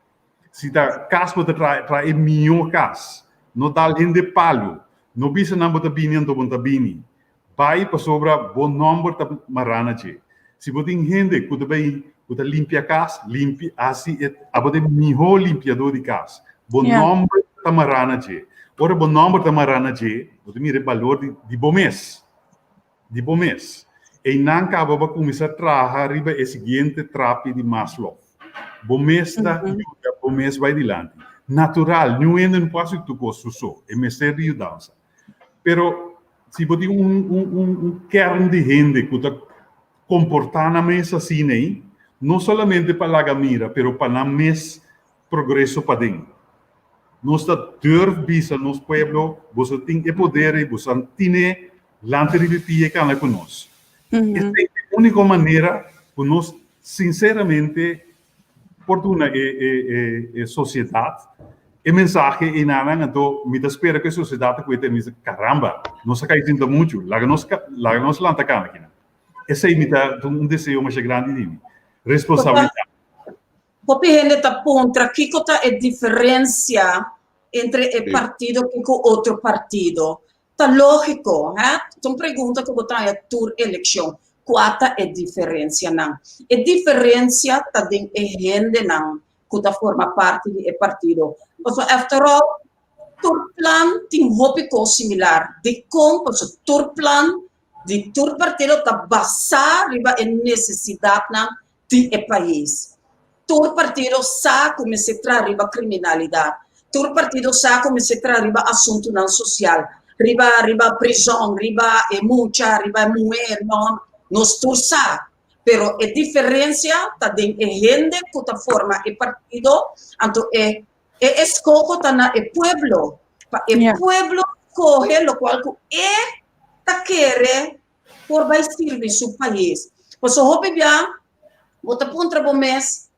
Si ta kas bo ta traha, traha e mihó kas. No dal hende palu. No bisa nan bo ta bini anto bo no ta bini. Bai pasobra bo nòmber ta mará na dje. Si bo tin hende ku ta bai ku ta limpia kas, limpia hasi e abo ta e mihó limpiadó di kas. Bo nòmber ta mará na dje. Ora bo nòmber ta mará na dje, bo ta mira e balor di di bo mes, di bo mes. Einan kaba bo a kuminsá traha riba e siguiente trapi di Maslow. Bo mes ta yuda bo mes bai dilanti. Natural, niun hende no por hasi tur kos su so, e mester di yudansa. Pero si bo tin un un un un kern di hende ku ta komportá nan mes asina ei, no solamente pa laga mira, pero pa nan mes progreso paden. Nos ta durf bisa nos pueblo, boso tin e poder ei, boso a tine lanta riba e pia i kana ku nos. Esei ta e úniko manera ku nos sinseramente por duna e e e e sosiedat e mensahe einanan, anto mi ta spera ku e sosiedat ta kueta i mi bisa, karamba, nos a kai sinta muchu, laga nos laga nos lanta kana kinan. Esei mi ta un deseo masha grandi di mi. Responsabilidat. Hopi hende ta puntra kiko ta e diferensia entre e partido aki ku otro partido. Ta lógiko, hè? Ta un pregunta ku bo ta haña tur elekshon. Kua ta e diferensianan? E diferensia ta den e hendenan ku ta forma parti di e partido. Pasobra after all, tur plan tin hopi kos similar. Dikon? Pasobra tur plan di tur partido ta basá riba e nesesidatnan di e pais. Tur partido sa ku mester traha riba kriminalidat. Tur partido sa ku mester traha riba asuntunan sosial, riba riba prizòn, riba e mucha, riba e muhé, no, nos tur sa. Pero e diferensia ta den e hende ku ta forma e partido, anto e e eskoho ta na e pueblo, pa e pueblo skohe lokual ku e ta kere por bai sirbi su pais. Pasobra hopi bia bo ta puntra bo mes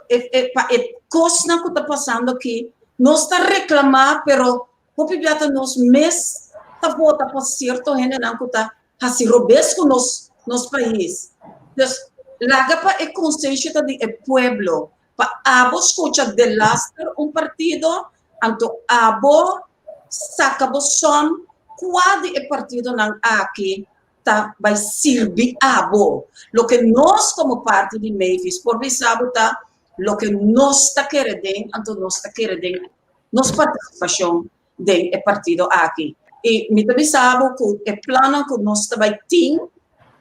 e e pa e kosnan ku ta pasando aki, nos ta reklamá pero hopi bia ta nos mes ta vota pa sierto hendenan ku ta hasi robes ku nos nos pais. Dus laga pa e konsensha ta di e pueblo, pa abo skucha delaster un partido, anto abo saka bo som kua di e partidonan aki ta bai sirbi abo. Loke nos komo parti di Mavis por bisa bo ta loke nos ta kere den, anto nos ta kere den nos partisipashon den e partido aki. I mi ta bisa bo ku e plannan ku nos ta bai tin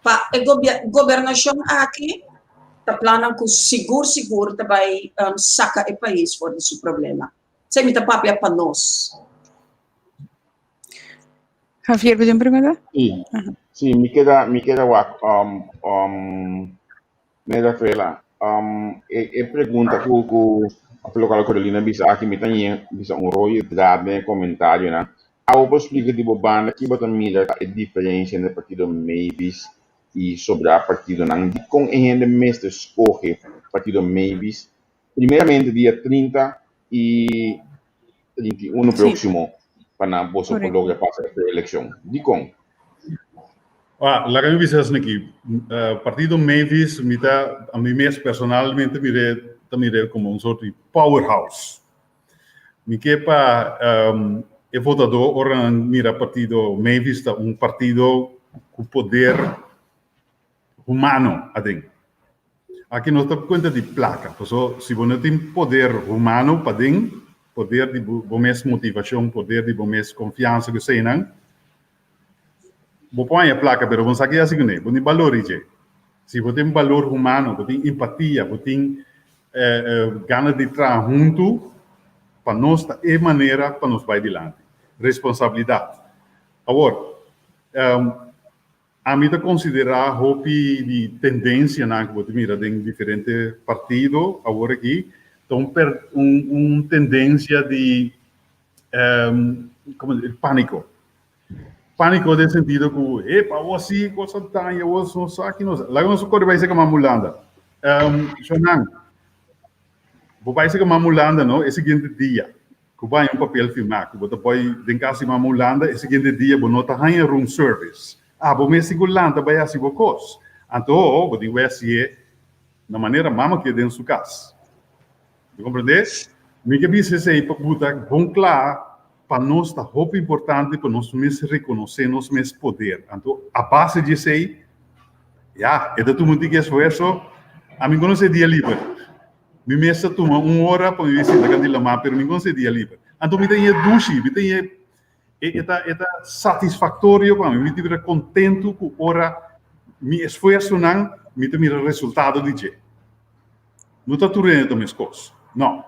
pa e gobernashon aki ta plannan ku sigur sigur ta bai saka e pais for di su problema. Esei mi ta papia pa nos. Javier, bo tin un pregunta? Sí, sí, mi keda, mi keda wak um, um, Meneer Rafaela, e e pregunta ku ku of lokual Corelina bisa aki mi ta ñe bisa un royo draad den e komentarionan. Abo por splika di bo banda ki bo ta mira ta e diferensia entre partido Mavis i sobrá partidonan? Dikon e hende mester skohe partido Mavis primeramente dia 30 i 31 próksimo pa nan boso por logra pasa e preelekshon? Dikon? Ah, laga mi bisa esaki aki. Partido Mavis mi ta, ami mes personalmente mir'é, ta mir'é komo un sort di powerhouse. Mi ke pa e votadó ora nan mira partido Mavis ta un partido ku poder humano aden. Aki no ta kuenta di plaka, paso si bo no tin poder humano paden, poder di bo mes motivashon, poder di bo mes konfiansa ku eseinan, Bo por haña plaka, pero bo no sa ke hasi kuné. Bo tin balor i dje. Si bo tin balor humano, bo tin empatia, bo tin gana di traha huntu, pa nos ta e manera pa nos bai dilanti. Responsabilidat. Awor, ami ta konsiderá hopi di tendensianan ku bo ta mira den diferente partido awor aki, ta un tendensia di como di panico. Panico den sentido cu epa awo si cos a daña awo no sa ki nos laga nos core bay seca mama Hulanda. Shonan bo bay seca mama Hulanda no e siguiente dia cu bo haña un papel firma cu bo ta boy den cas di mama Hulanda e siguiente dia bo no ta haña room service. Abo mes tin cu lanta bay haci bo cos. Anto bo tin cu bay haci'e na manera mama kier den su cas. Bo comprende? Mi ke bisa esei pa buta bon kla pa nos ta hopi importante pa nos mes rekonosé nos mes poder. Anto a base di esei, ya, e ta tuma un tiki esfuerso. Ami konosé dia liber. Mi mes ta tuma un ora pa mi sinta kant di lamá, pero mi konosé dia liber. Anto mi ta ñe dushi, mi ta ñe, e ta e ta satisfaktorio pa mi. Mi ta bira kontentu ku ora mi esfuersonan mi ta mira resultado di dje. No ta tur hende ta meskos, no.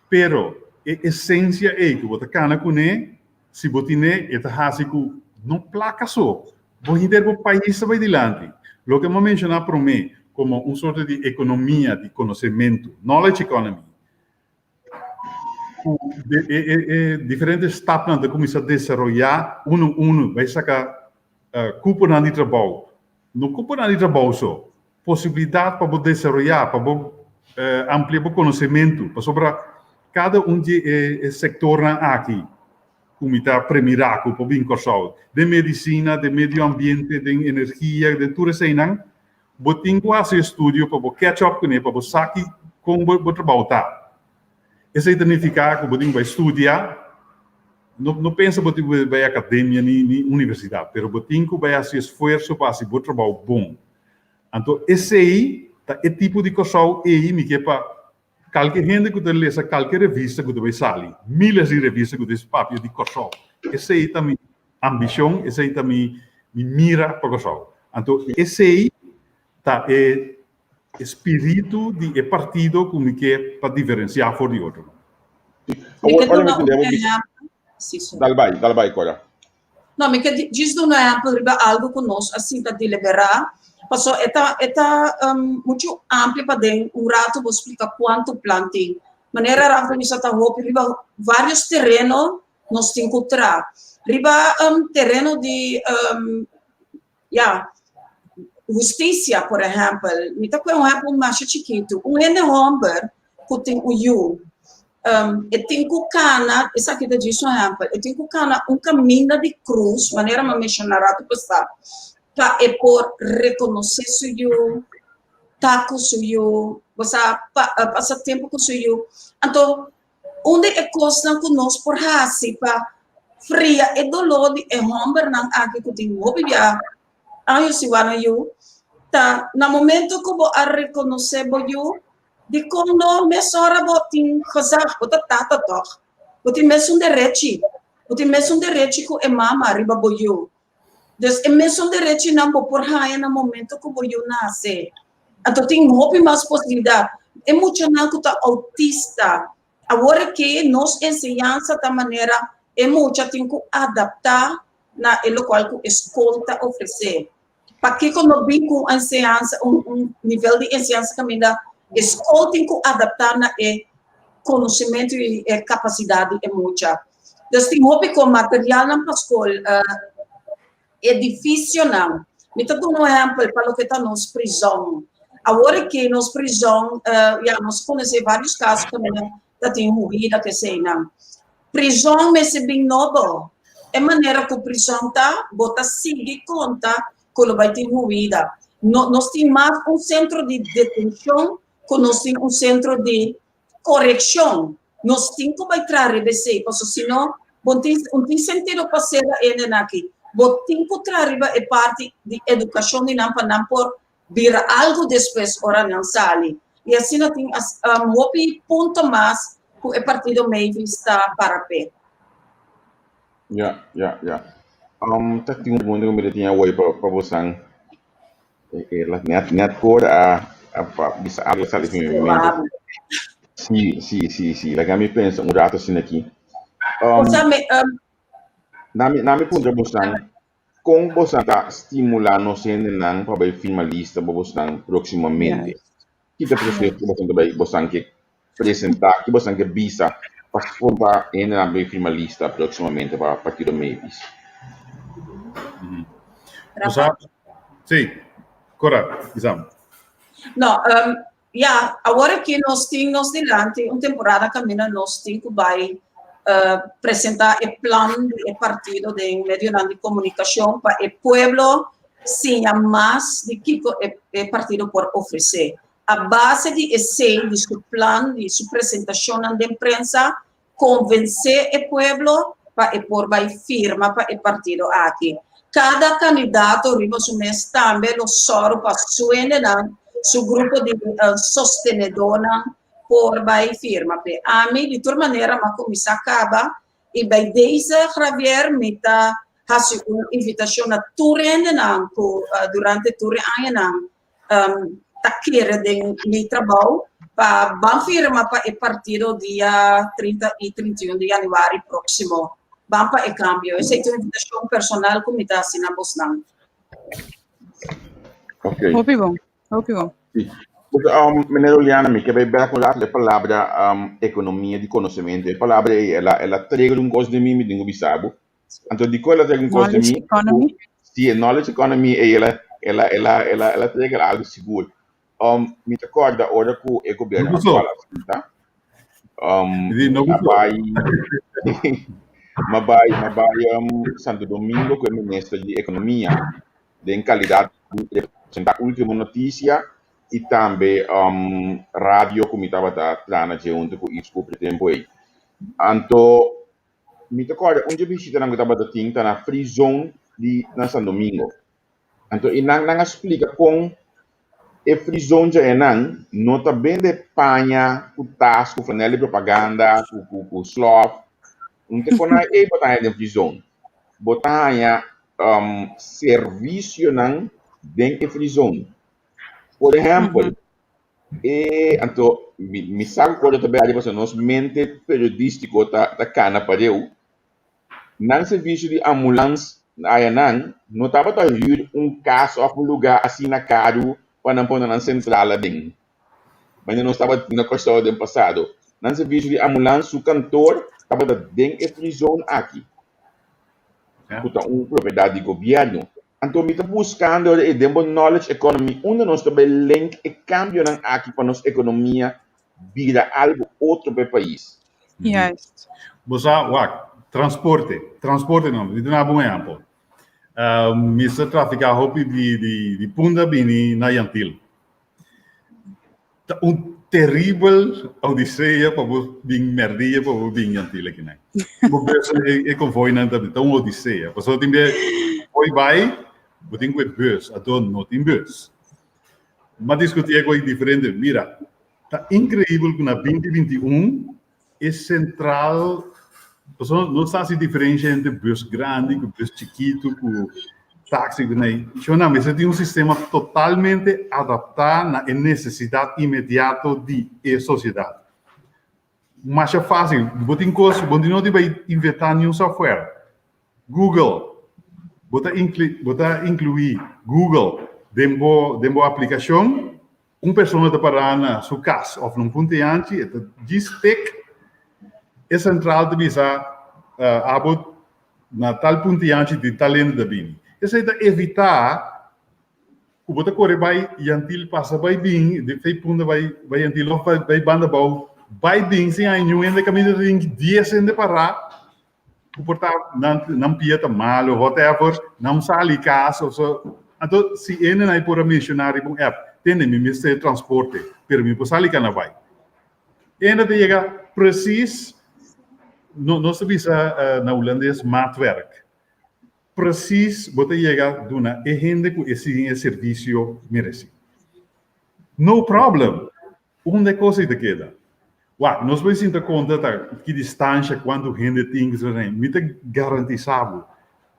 Pero e esensia ei ku bo ta kana kuné, si bo tin'é, e ta hasi ku no plaka so, bo henter bo pais ta bai dilanti. Loke mi a menshoná promé komo un sorto di ekonomia di konosementu, knowledge economy, ku e diferente stapnan ta kuminsá desaroyá unu unu, bai saka kuponan di trabou. No kuponan di trabou so, posibilidat pa bo desaroyá, pa bo amplia bo konosementu, pasobra kada un di e sektornan aki ku mi ta premirá ku por bin Kòrsou, den medisina, den medio ambiente, den energia, den tur eseinan, bo tin ku hasi estudio pa bo catch up kuné, pa bo sa ki. kon bo bo trabou ta. Esei ta nifiká ku bo tin ku bai studia, no no pensa bo tin ku bai akademia ni ni universidat, pero bo tin ku bai hasi esfuerso pa hasi bo trabou bon. Anto esei ta e tipo di Kòrsou ei mi ke pa kalke hende ku ta lesa kalke revista ku ta bai sali, miles di revista ku ta papia di Kòrsou. Esei ta mi ambishon, esei ta mi mi mira pa Kòrsou. Anto esei ta e spiritu di e partido ku mi ke pa diferensiá for di otronan. Mi ke duna un ehèmpel. Si, sorry. Dal bai, dal bai, Cora. No, mi ke djis duna un ehèmpel riba algu ku nos a sinta deliberá, pasobra e ta e ta muchu amplio pa den un ratu bo splika kuantu plan tin. Manera Ralph a bisa ta hopi riba vários tereno nos tin ku traha. Riba tereno di Ya, hustisia, por ehèmpel. Mi ta kue un ehèmpel masha chikitu. Un hende hòmber ku tin un yu, e tin ku kana, esaki ta djis un ehèmpel, e tin ku kana un kaminda di krus, manera mi a menshoná ratu pasá, pa e por rekonosé su yu, ta ku su yu, bo sa, pasa tempu ku su yu. Anto, Un di e kosnan ku nos por hasi pa fria e doló di e hòmbernan aki ku tin hopi bia años sin wak nan yu, ta na momento ku bo a rekonosé bo yu, dikon no mesora bo tin gezag? Bo ta tata tòg? Bo tin mesun derechi. Bo tin mesun derechi ku e mama riba bo yu. Dus e mesun derechinan bo por haña na momento ku bo yu nase. Anto tin hopi mas posibilidat. E muchanan ku ta outista, awor aki nos enseñansa ta manera e mucha tin ku adaptá na e lokual ku e skol ta ofresé. Pakiko no bin ku un enseñansa, un un nivel di enseñansa kaminda e skol tin ku adaptá na e konosementu i e kapasidat di e mucha? Dus tin hopi kon materialnan pa skol, edifisionan. Mi ta duna un ehèmpel pa loke ta nos prizòn. Awor aki nos prizòn, ya nos konosé vários kaso kaminda ta tin huida keseinan. Prizòn mester bin nobo. E manera ku prizòn ta, bo ta sigui konta ku lo bai tin huida. No, nos tin mas un sentro di detenshon ku nos tin un sentro di korekshon. Nos tin ku bai traha riba esei, pasobra si no, bo tin un tin sentido pa sera hendenan aki. Bo tin ku traha riba e parti di edukashon di nan pa nan por bira algu despues ora nan sali. I asina tin hopi punto mas ku e partido Mavis ta para p'e. Ya, ya, ya. Ta tin un pregunta ku mi ta tin awor pa bosan. Net, net por a, a bisa algo sali di mi mente. Sí, sí, sí, sí. Laga mi pensa un rato asina aki. Um, Osa me, um, nami, nami puntra bosnan, kon bosan ta stimula nos hendenan pa bai firma lista pa bosnan próximamente? Yes. Ki ta proceso ku bosan ta bai bosan ke presentá, ki bosan ke bisa pa pa hendenan bai firma lista próximamente pa Partido Mavis? Rafa? Sí, Cora, bisam. No, um, ja, awor aki nos tin nos dilanti un temporada kaminda nos tin ku bai uh, presentá e plan di e partido den medionan di komunikashon pa e pueblo siña mas di kiko e, e partido por ofresé. A base di esei, di su plan, di su presentashonnan den prensa, konvensé e pueblo pa e por bai firma pa e partido aki. Kada kandidato riba su mes tambe lo sòru pa su hendenan, su grupo di sostenedónan por bai firma p'e. Ami di tur manera m'a kuminsá kaba i bai deze, Javier, mi ta hasi un invitashon na tur hendenan ku durante tur e añanan ta kere den mi trabou pa ban firma pa e partido dia 30 i 31 di januari próksimo. Ban pa e kambio. Esei ta un invitashon personal ku mi ta hasi na bosnan. Ok. Hopi bon, hopi bon. Sí. Porque, meneer Oleana, mi ke bai bek un rato e palabra ekonomia di konosementu. E palabra ei, el a, el a trigger un kos den mi, mi tin ku bisa bo. Anto dikon el a trigger un kos den Knowledge mi? economy. Sí, e knowledge economy ei, el a, el a, el a, el a, el a trigger algu sigur. Mi ta kòrda ora ku e gobierno No gustó. aktual a sinta, Mi di, no a gustó. bai, m'a bai, m'a bai Santo Domingo ku e minister di ekonomia den kalidat di representá Ultimo Noticia. i tambe radio ku mi tabata traha na dje huntu ku Yves Cooper e tempu ei. Anto mi ta kòrda un dje bishitanan ku tabata tin ta na Free Zone di na San Domingo. Anto i nan nan a splika kon e Free Zone djaenan no ta bende paña ku tas ku flanel di propaganda ku ku ku slòf. Un te kon nan ei bo ta haña den Free Zone. Bo ta haña servisionan den e Free Zone. Por ehèmpel, e anto mi mi sa ku kos ta bèrdè pasobra nos mente periodístiko ta ta kana pareu. Nan servisio di ambulans ayanan no tabata hür un kas òf un lugá asina karu pa nan pone nan sentral aden. Manera nos tabatin na Kòrsou den pasado. Nan servisio di ambulans su kantor tabata den e free zone aki, ku ta un propiedat di gobièrnu. Anto mi ta buskando ora e den bo knowledge economy unda nos ta bai link e kambionan aki pa nos ekonomia bira algu otro pa e pais. Juist. Bo sa, wak, transporte, transporte no, mi ta duna bo un ehèmpel. Mi sa trafiká hopi di di di Punda bini na Yantil. Ta un teribel odisea pa bo bin merdia pa bo bin Yantil akinan. Bo bus e e konvoinan ta ta un odisea. Pasobra tin bia konvoi bai, bo tin ku e bus, anto no tin bus. M'a diskutí e ku diferente, mira, ta inkreibel ku na 2021 E sentral, pasobra no sa hasi diferensha entre bus grandi ku bus chikitu ku taxi ku nei. Shona mester tin un sistema totalmente adaptá na e nesesidat inmediato di e sosiedat. Masha fásil, bo tin kos, bo no tin bai inventá niun software. Google, bo ta bo ta inkluí Google den bo den bo aplikashon. Un persona ta pará na su kas òf na un punta yanchi, e ta djis tik, e sentral ta bisa abo na tal punta yanchi tin tal hende ta bini. Esei ta evitá ku bo ta kore bai yantil pasa bai bin di fei punta bai bai yantil òf bai banda abou bai bin sin hay niun hende kaminda ta tin dies hende pará ku por ta nan nan pia ta malo whatever nan sali kas of so anto si ene nan por a menshoná riba un app tende mi mester transporte pero mi por sali kana bai ene ta yega presis no nos ta bisa na hulandes maatwerk presis bo ta yega duna e hende ku e sigui e servisio meresí no problem. Unda e kos ei ta keda? Wak, nos por sinta konta ta ki distansha, kuantu hende tin, mi ta garantisá bo,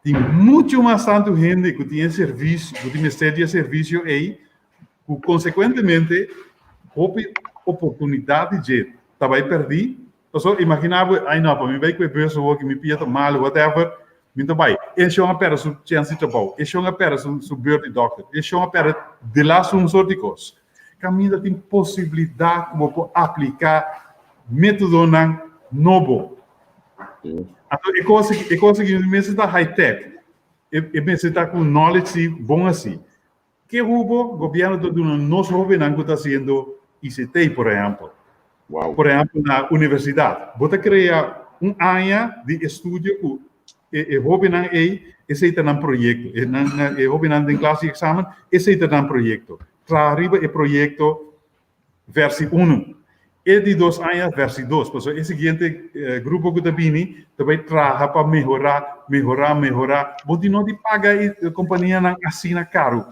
tin muchu mas tantu hende ku tin e servisio, ku tin mester di e servisio ei, ku konsekuentemente hopi oportunidat di dje ta bai pèrdí. Pasobra imaginá bo, ai no, pa mi bai ku e bus awor ku mi pia ta malu, whatever, mi ta bai. E shon a pèrdè su chèns di trabou, e shon a pèrdè su su beurt di dòkter, e shon a pèrdè de las un sort di kos. Kaminda tin posibilidat ku bo por apliká métodonan nobo. Anto e kos e kos aki no mester ta high tech, e e mester ta ku knowledge si bon hasi. Ke hubo gobièrnu ta duna nos hóbennan ku ta hasiendo ICT por ehèmpel? Wow. Por ehèmpel na universidat. Bo ta krea un aña di estudio ku e e hóbennan ei esei ta nan proyekto. E nan e hóbennan den klas di eksamen esei ta nan proyekto. Traha riba e proyekto versi unu. E di dos aña versi dos. Pasobra e siguiente grupo ku ta bini ta bai traha pa mehorá, mehorá, mehorá. Bo tin no di paga e kompanianan asina karu.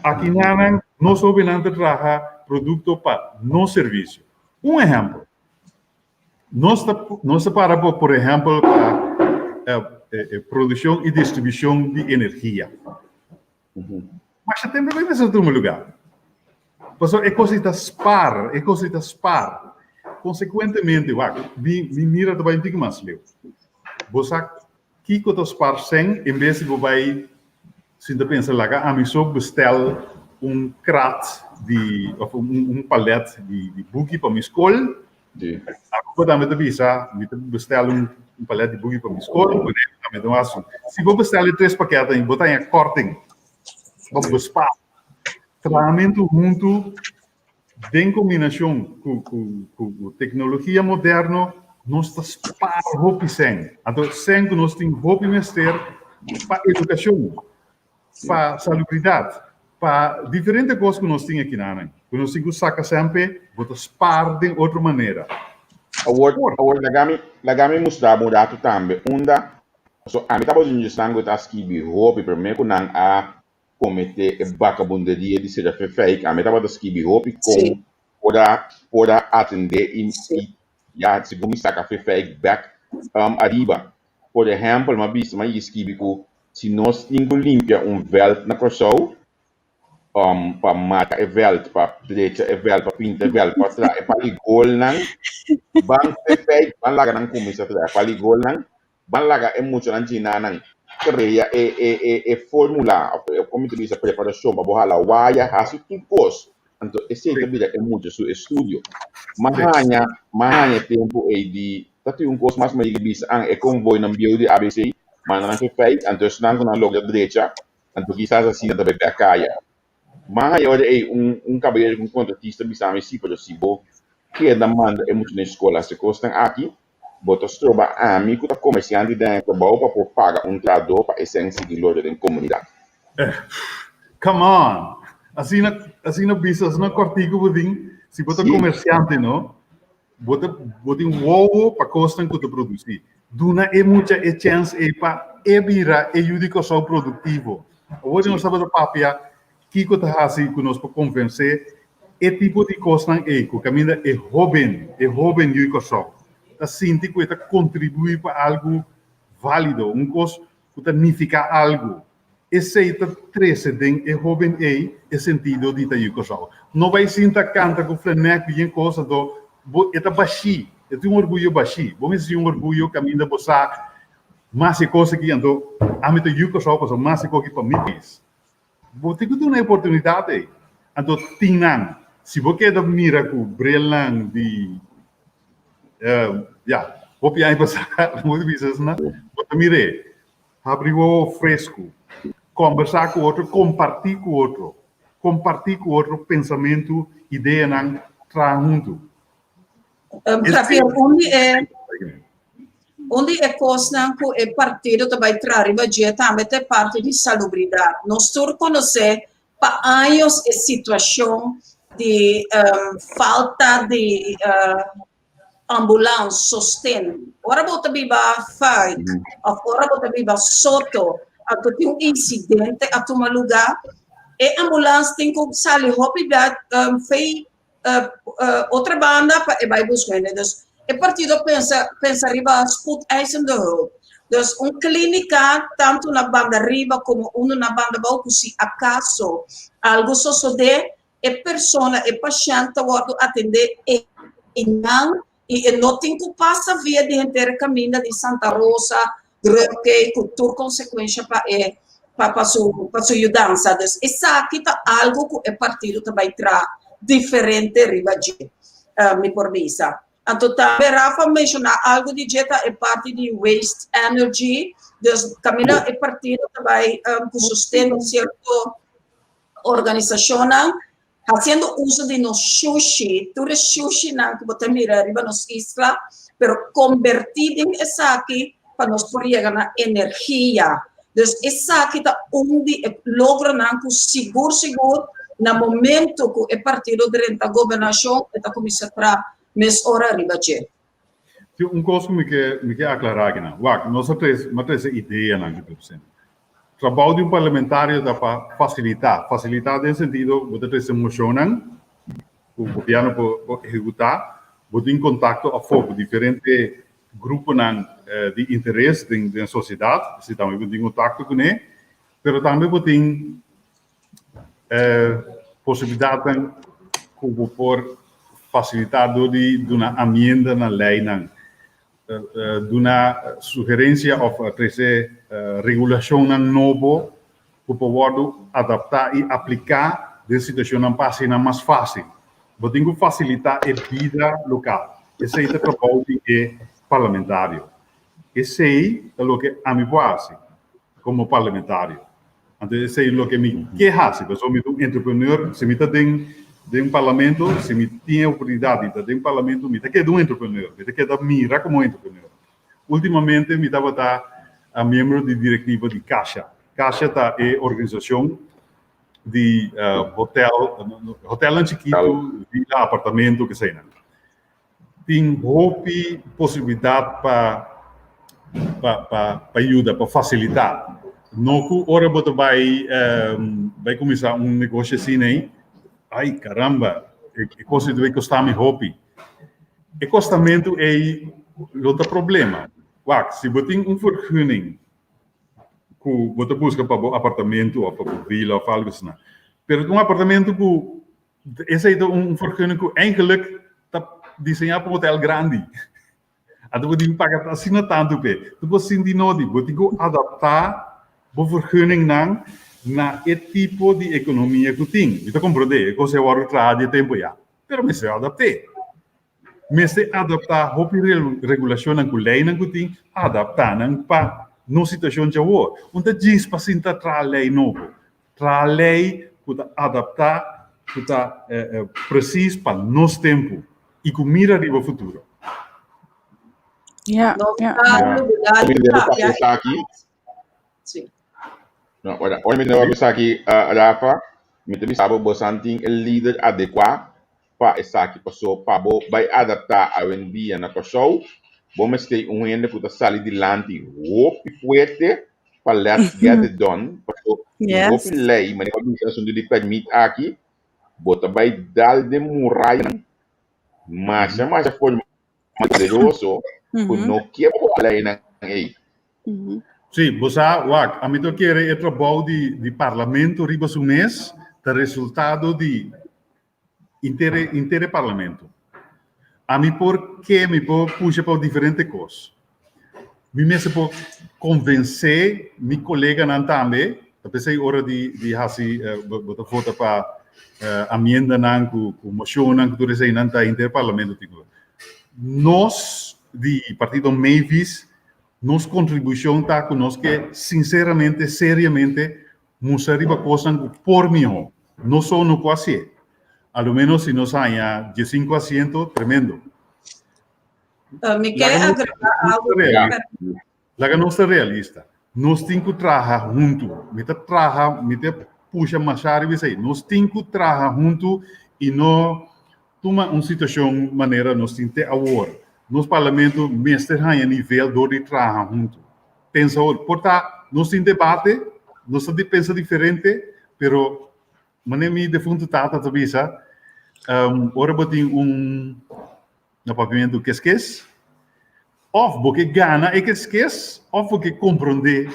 Aki nan nos hóbennan ta traha produkto pa nos servisio. Un ehèmpel, nos ta nos ta para por por ehèmpel pa produkshon i distribushon di energia. Masha tempu bai mester tuma lugá. Pasobra e kos ei ta spar, e kos ei ta spar. Konsekuentemente, wak, mi mi mira ta bai un tiki mas leu. Bo sa kiko ta spar sèn en bes di bo bai sinta pensa laga ami so bestèl un krat di òf un un palèt di di buki pa mi skol Aruba tambe ta bisa, mi ta bestel un palet di buki pa mi skol, Boneiru tambe ta un asun. Si bo bestel e tres paketnan, bo ta haña korting, bo bespaar. Trahamentu huntu den kombinashon ku ku ku teknologia moderno, nos ta spaar hopi sèn. Anto sèn ku nos tin hopi mester pa edukashon, pa salubridat, pa diferente kos ku nos tin akinanan. Ku nos tin ku saka semper, bo ta spar den otro manera. Awor, awor laga mi, laga mi mustra bo un ratu tambe unda, pasobra ami tabata un djesnan ku ta skibi hopi promé ku nan a kometé e bakabunderia di sera fefeik, ami tabata skibi hopi kon por a por a atendé i i ya segun mi saka fefeik bèk ariba. Por ehèmpel, mi a bisa, mi a yega skibi ku si nos tin ku limpia un vèlt na Kòrsou, pa marka e vèlt, pa drecha e vèlt, pa pinta e vèlt, pa traha e pali golnan, ban fefeik, ban laga nan kuminsá traha e pali golnan, Ban laga e muchanan djinanan krea e e e e formula of e komo ta bisa preparashon pa bo hala waya hasi tur kos. Anto esei ta bira e mucha su estudio. M'a haña m'a haña e tempu ei di ta tin un kos mas mi a yega bisa an e konvoinan bieu di ABC manda nan fefeit anto esnan ku nan logra drecha anto kisas asina ta bai bek kaya. M'a haña ora ei un un kabayero ku un kontratista bisa mi si pero si bo keda manda e muchanan skol hasi kosnan aki Bo ta stroba ami ku ta komersiante den e trabou pa por paga un trahadó pa esei sigui logra den komunidat. Come on! Asina, asina bisa, asina kòrtiku bo tin, si bo ta komersiante no, bo ta, bo tin wowo pa kosnan ku ta produsí. Duna e mucha e chèns ei pa e bira e yu di Kòrsou produktivo. Awor nos tabata papia Kiko ta hasi ku nos por konvensé e tipo di kosnan ei ku kaminda e hóben, e hóben yu di Kòrsou, ta sinti ku e ta kontribuí pa algu válido, un kos ku ta nifiká algu? Esei ta trese den e hóben ei e sentido di ta yu di Kòrsou. No bai sinta kanta ku flenèk ku yen kos, anto bo e ta bashí, e tin un orguyo bashí. Bo mester tin un orguyo kaminda bo sa mas e kos aki, anto ami ta yu di Kòrsou pasobra mas e kos aki pa mi pais. Bo tin ku duna e oportunidat ei. Anto tin nan. Si bo keda mira ku brilnan di, ya, hopi aña pasá, bo ta bisa esnan, bo ta mir'é. Habri wowo fresku. Kombersá ku otro, kompartí ku otro. Kompartí ku otro pensamentu, ideanan, traha huntu. Javier, un di e un di e kosnan ku e partido ta bai traha riba dje tambe ta e parti di salubridat. Nos tur konosé pa años e situashon di falta di ambulans, sosten. Ora bo ta biba Fuik òf ora bo ta biba Soto anto tin un insidente a tuma lugá, e ambulans tin ku sali hopi bia fei otra banda pa e bai busca hende. Dus e partido pensa pensa riba spoedeisende hulp. Dus un clínica tanto na banda riba como uno na banda bou cu si acaso algo sosode e persona, e pashent ta wordo atende einan y e no tin cu pasa via di henter e caminda di Santa Rosa, Drukey cu tur consecuencia pa e pa pa su pa su yudansa. Dus esaki ta algo cu e partido ta bay traha diferente riba dje, mi por bisa. Anto tambe Rafa menciona algo di dje ta e parti di waste energy, dus caminda e partido ta bay cu sosten di cierto organisacionnan Haciendo uso di nos shushi, tur e shushinan cu bo ta mira riba nos isla, pero conberti den esaki pa nos por yega na energia. Dus esaki ta un di e logronan cu sigur sigur na momento cu e partido drenta gobernacion e ta cuminsa traha mes ora riba dje. Tin un kos ku mi ke mi ke aklará akinan. Wak, nos a trese, mi a trese ideanan ku ta presente. Trabou di un parlamentario ta pa fasilitá. Fasilitá den sentido bo ta trese moshonnan ku gobièrnu por por ehekutá. Bo tin kontakto afó ku diferente gruponan di interes den den sosiedat, esei tambe bo tin kontakto kuné. Pero tambe bo tin Posibilidatnan ku bo por fasilitá dor di duna amienda na leinan, duna sugerensia òf trese regulashonnan nobo ku por wòrdu adaptá i apliká den situashonnan pa hasi nan mas fásil. Bo tin ku fasilitá e bida lokal. Esei ta trabou di e parlamentario. Esei ta loke ami por hasi komo parlamentario. Anto esei loke mi ke hasi, pasobra mi ta un entrepreneur, si mi ta den den parlamento, si mi tin e oportunidat di ta den parlamento, mi ta keda un entrepreneur, mi ta keda mira komo un entrepreneur. Ultimamente mi tabata miembro di direktiva di Kasha. Kasha ta e organisashon. di hotel, hotelnan chikitu, villa, apartamento, keseinan. Tin hopi posibilidat pa pa pa pa yuda, pa fasilitá. No ku ora bo ta bai bai kuminsá un negoshi asina ei, ai karamba, e kos ei ta bai kosta mi hopi. E kostamentu ei lo ta problema. Wak, si bo tin un vergunning ku bo ta buska pa bo apartamento òf pa bo vila òf algu asina, pero ta un apartamento ku esei ta un vergunning ku eigenlik ta diseñá pa un hotel grandi. Anto bo tin ku paga asina tantu p'e. Bo sinti nodi, bo tin ku adaptá bo vergunningnan na e tipo di ekonomia ku tin. Mi ta komprondé, e kos ei a wòrdu traha di e tempu ya, pero mester adapt'é. Mester adaptá hopi regulashonnan ku leinan ku tin, adaptá nan pa nos situashon djawor. Un ta djis pa sinta traha lei nobo. Traha lei ku ta adaptá, ku ta presis pa nos tempu i ku mira riba futuro. Ja, No ja. ta lubidá Mi di debe papia papia esaki. Sí. No, ora, ora mi debe papia esaki, Rafa, mi ta bisa bo, bosan tin e lider adekuá pa esaki paso pa bo bai adaptá awendia na Kòrsou bo mester un hende ku ta sali dilanti hopi fuerte pa let's get it done paso tin hopi lei manera bo a bisa asuntu di pèrmit aki bo ta bai dal den murayanan masha masha formal poderoso ku no ke bo leinan ei. Sí, bo sa, wak, ami ta kere e trabou di di parlamento riba su mes ta resultado di Inter inter e parlamento. Ami por ke mi por pusha pa diferente kos. Mi mester por konvensé mi koleganan tambe, ta p'esei ora di di hasi bo ta vota pa amiendanan ku ku moshonnan ku tur eseinan ta inter parlamento tin ku. Nos di partido Mavis nos kontribushon ta ku nos ke sinseramente seriamente Mustra riba kosnan ku por mihó. No so no ku hasié. A lo ménos si nos haña diesinku asiento, tremendo. Mi ke agregá algu. Laga nos ta realista. Nos tin ku traha huntu. Mi ta traha, mi ta pusha masha riba esei. Nos tin ku traha huntu i no tuma un situashon manera nos tin te awor. Nos parlamento mester haña nivel dor di traha huntu. Pensa awor, por ta nos tin debate, nos ta pensa diferente, pero manera mi defuntu tata ta bisa, ora bo tin un na papiamentu keskes, òf bo ke gana e keskes òf bo ke komprondé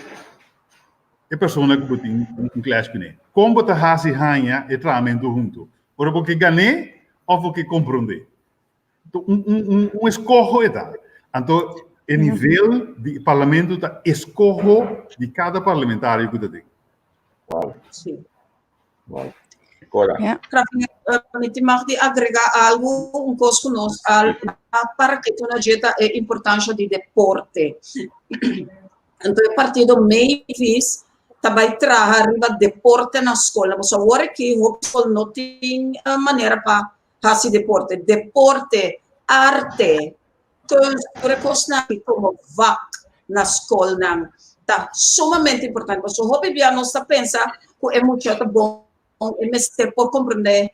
e persona ku bo tin un clash kuné. Kon bo ta hasi haña e trahamentu huntu? Ora bo ke gan'é òf bo ke komprondé? Un, un, un, un eskoho e ta. Anto e nivel di parlamento ta eskoho di kada parlamentario ku ta den. Wow. Sí. Wow. Cora. Ja. Mi ti mag di agrega algo, un kos ku nos al para que na dje ta e importancia di deporte. Anto e partido Mavis ta bai traha riba deporte na skol. Pasobra awor aki hopi skol no tin manera pa hasi deporte. Deporte, arte, kunst, tur e kosnan aki komo vak na skolnan ta sumamente importante. Pasobra hopi bia nos ta pensa ku e mucha ta bon, e mester por komprendé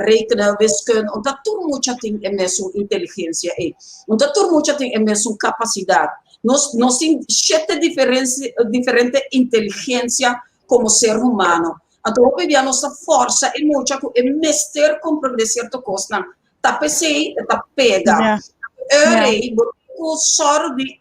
rekenen, wiskunde, un ta tur mucha tin e mesun inteligensia ei. Un ta tur mucha tin e mesun kapasidat. Nos nos tin shete diferente inteligensia komo ser humano. Anto hopi bia nos ta forsa e mucha ku e mester komprendé sierto kosnan. Ta p'esei e ta pega. Ora ei bo tin ku sòru di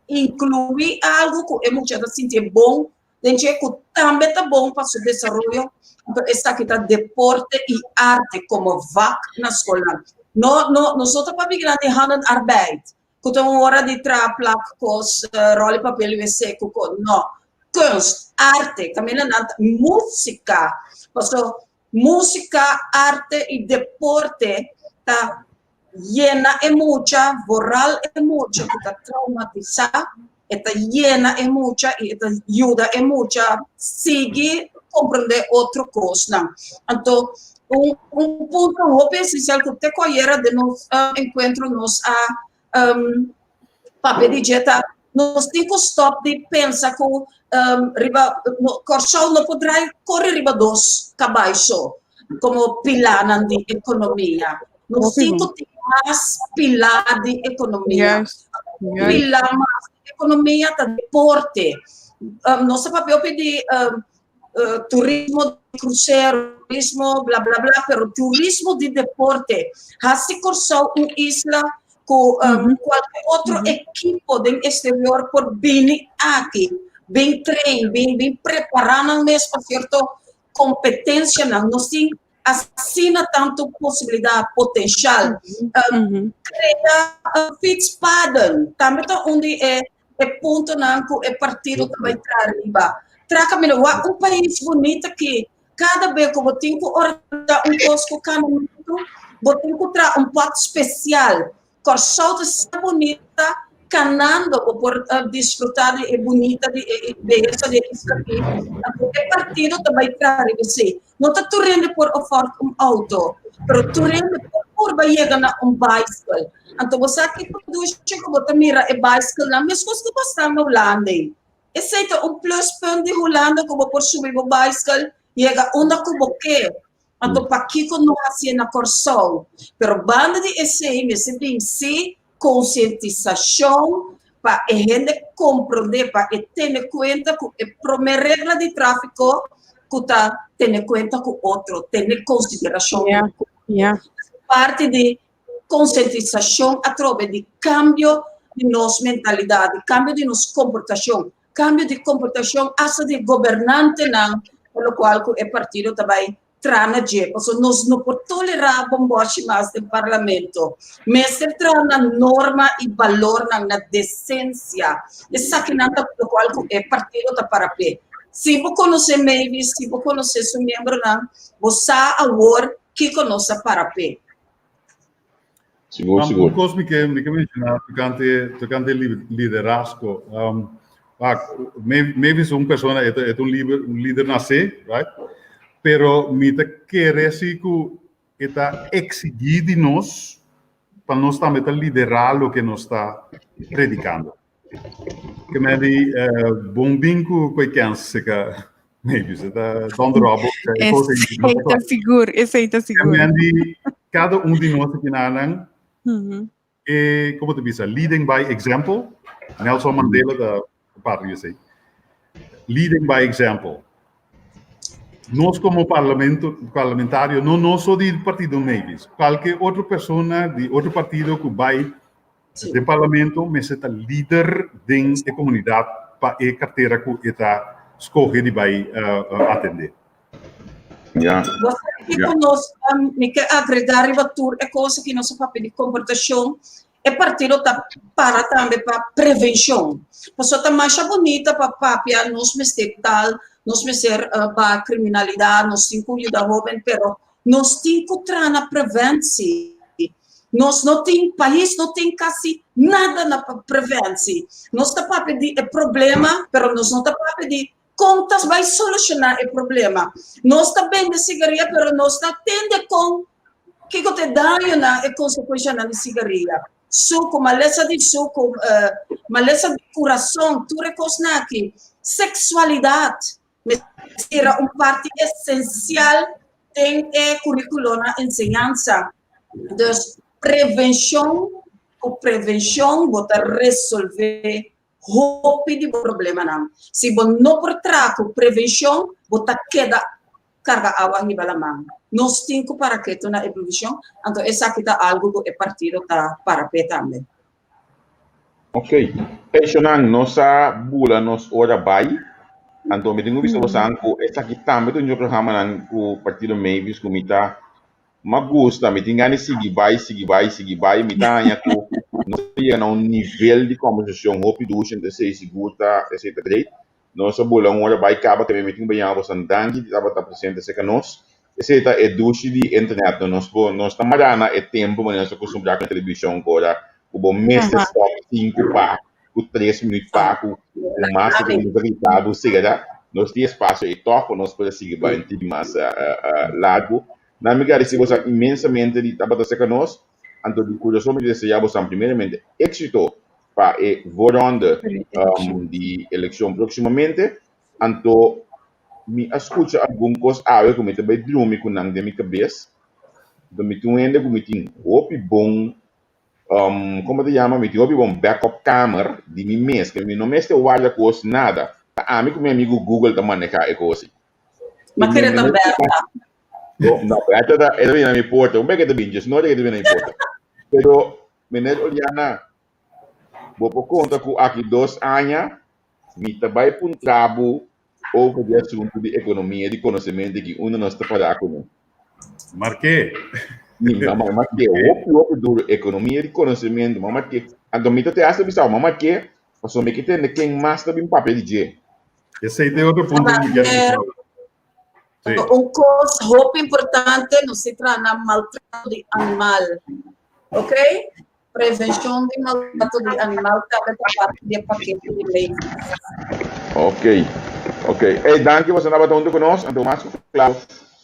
inkluí algu ku e mucha ta sintié bon den dje ku tambe ta bon pa su desaroyo. Anto esaki ta deporte i arte komo vak na skolnan. No no nos no ta papia kinan di handenarbeid ku ta un ora di traha plak kos, ròl di papel i wc ku kos. No. Kunst, arte, kaminda nan ta músika. Paso músika, arte i deporte ta yena e mucha, vooral e mucha ku ta traumatisá, e ta yena e mucha i e ta yuda e mucha sigui komprendé otro kosnan. Anto un un punto hopi esensial ku te ku ayera den nos enkuentro nos a papia di dje ta nos tin ku stòp di pensa ku um, riba no, Kòrsou no por drai kore riba dos kabai so komo pilanan di ekonomia. Nos tin ku tin mas pilá di ekonomia. Yes. Yes. Pilá mas di ekonomia ta deporte. Um, nos ta papia hopi di um, uh, turismo di krusero, turismo bla bla bla, pero turismo di deporte. Hasi Kòrsou un isla ku um, kualke otro ekipo den exterior por bini aki, bin train, bin, bin prepará nan mes pa sierto kompetensianan. Nos tin asina tantu posibilidat, potenshal. Um, Krea uh, fietspaden, tambe ta un di e, e puntonan ku e partido ta bai traha riba. Traha kaminda, wak un pais bunita aki, Kada be ku bo tin ku organisá un kos ku kanamentu, bo tin ku traha un pòt spesial. Kòrsou ta asina bunita, kanando bo por disfrutá di e bunita di e beyesa di e isla aki. Anto e partido ta bai traha riba esei. No ta tur hende por afòrt un outo, pero tur hende por purba yega na un baiskel. Anto bo sa kiko dushi ku bo ta mira e baiskelnan meskos ku bo sta na Hulanda ei. Esei ta un pluspunt di Hulanda ku bo por subi bo baiskel yega unda ku bo ke. Anto pakiko no hasié na Kòrsou? Pero banda di esei mester bin sí konsientisashon pa e hende komprondé, pa e tene kuenta ku e promé regla di tráfiko ku ta tene kuenta ku otro, tene konsiderashon ku otro. Parti di Konsientisashon atrobe di kambio di nos mentalidat, di kambio di nos komportashon, kambio di komportashon asta di gobernantenan pa lokual ku e partido ta bai traha na dje, pasobra nos no por tolerá bombòshi mas den parlamento. Mester traha na norma i balornan, na desensia. Esakinan ta lokual ku e partido ta para p'e. Si bo konosé Mavis, si bo konosé su miembronan, bo sa awor kiko nos ta para p'e. Sigur, sigur. Un kos mi ke mi ke menshoná tokante tokante liderazgo. Um, wak, maybe un persona e ta e ta un lider un lider nasé, right? Pero mi ta kere si ku e ta eksigí di nos pa nos tambe ta liderá loke nos ta predikando. Ke men di eh, bon bin ku koi kens seka maybe se ta donder op e cosa Esei ta sigur, esei ta Ke sigur. men di kada un di nos aki nanan e como te bisa leading by example. Nelson Mandela ta parte di esei. Leading by example. Nos como parlamento parlamentario no no so di partido Mavis, cualke otro persona di otro partido ku bai Den parlamento mester ta lider den e komunidat pa e kartera ku e ta skohe di bai atendé. Ja. Bo sa kiko nos, mi ke agregá riba tur e kos aki nos a papia di komportashon, e partido ta para tambe pa prevenshon. Pasobra ta masha bunita pa papia nos mester tal, nos mester baha kriminalidat, nos tin ku yuda hoben, pero Nos tin ku traha na preventie. Nos no tin, pais no tin kasi nada na preventie. Nos ta papia di e problema, pero nos no ta papia di kon ta bai solushoná e problema. Nos ta bende sigaria, pero nos ta tende kon kiko ta e dañonan, e konsekuenshanan di sigaria. Suku, malesa di suku, malesa di kurason, tur e kosnan aki. Seksualidat. Mester era un parti esensial den e curriculo na enseñansa. Dus prevencion, cu prevencion bo ta resolve hopi di bo problemanan. Si bo no por traha cu prevencion, bo ta keda carga awa hiba laman. Nos tin cu para keto na e prevencion, anto esaki ta algo cu e partido ta para p'e tambe. Ok. Eshonan, nos a bula nos ora bai. Anto mi tin ku bisa bosan ku esaki tambe ta un dje programanan ku Partido Mavis ku mi ta ma gusta. Mi tin gana di sigui bai, sigui bai, sigui bai. Mi ta haña ku nos a yega na un nivel di kòmbersashon hopi dushi, anto esei sigur ta esei ta great. Nos a bula un ora bai kaba tambe mi tin ku baña bosan danki di tabata presente serka nos. Esei ta e dushi di internet no nos por nos ta mara na e tempu manera nos ta kustumbrá ku televishon ku ora ku bo mester stòp sinku pa ku tres minüt pa ku ku mas ku nos ta grita bo sera nos tin espasio ei tòg pa nos por a sigui bai un tiki mas largu. Nan mi gradisí bosan inmensamente di tabata serka nos anto di kurason mi ta deseá bosan primeramente éksito. pa e voorronde di elekshon próksimamente. Anto mi a skucha algun kos awe ku mi ta bai drumi ku nan den mi kabes. Anto mi tin un hende ku mi tin hopi bon, komo ta yama, mi tin hopi bon backup kamer di mi mes, ke mi no mester warda kos nada. Ta ami ku mi amigu Google ta maneha e kos ei. Ma kere ta Bertha? No, Bertha ta, e ta bini na mi porta. Un bek e ta bini, djes nochi e ta bini na mi porta. Pero, meneer Oliana, bo por konta ku aki dos aña mi ta bai puntra bo over di asuntu di ekonomia di konosementu aki unda nos ta pará kuné. Mark'é. Mi mama mark'é hopi hopi duru ekonomia di konosementu, mama mark'é. Anto mi ta te hasta bisa bo, mama mark'é pasobra mi ke tende ken mas ta bin papia di dje. Esei ta e otro punto ku mi kier menshoná. Sí. Un kos hopi importante, nos ta traha na maltrato di animal. Ok? Prevenshon di maltrato di animal tambe ta parti di e pakete di lei. Ok, ok. Ey, danki boso tabata huntu ku nos. Anto mas ku klaro,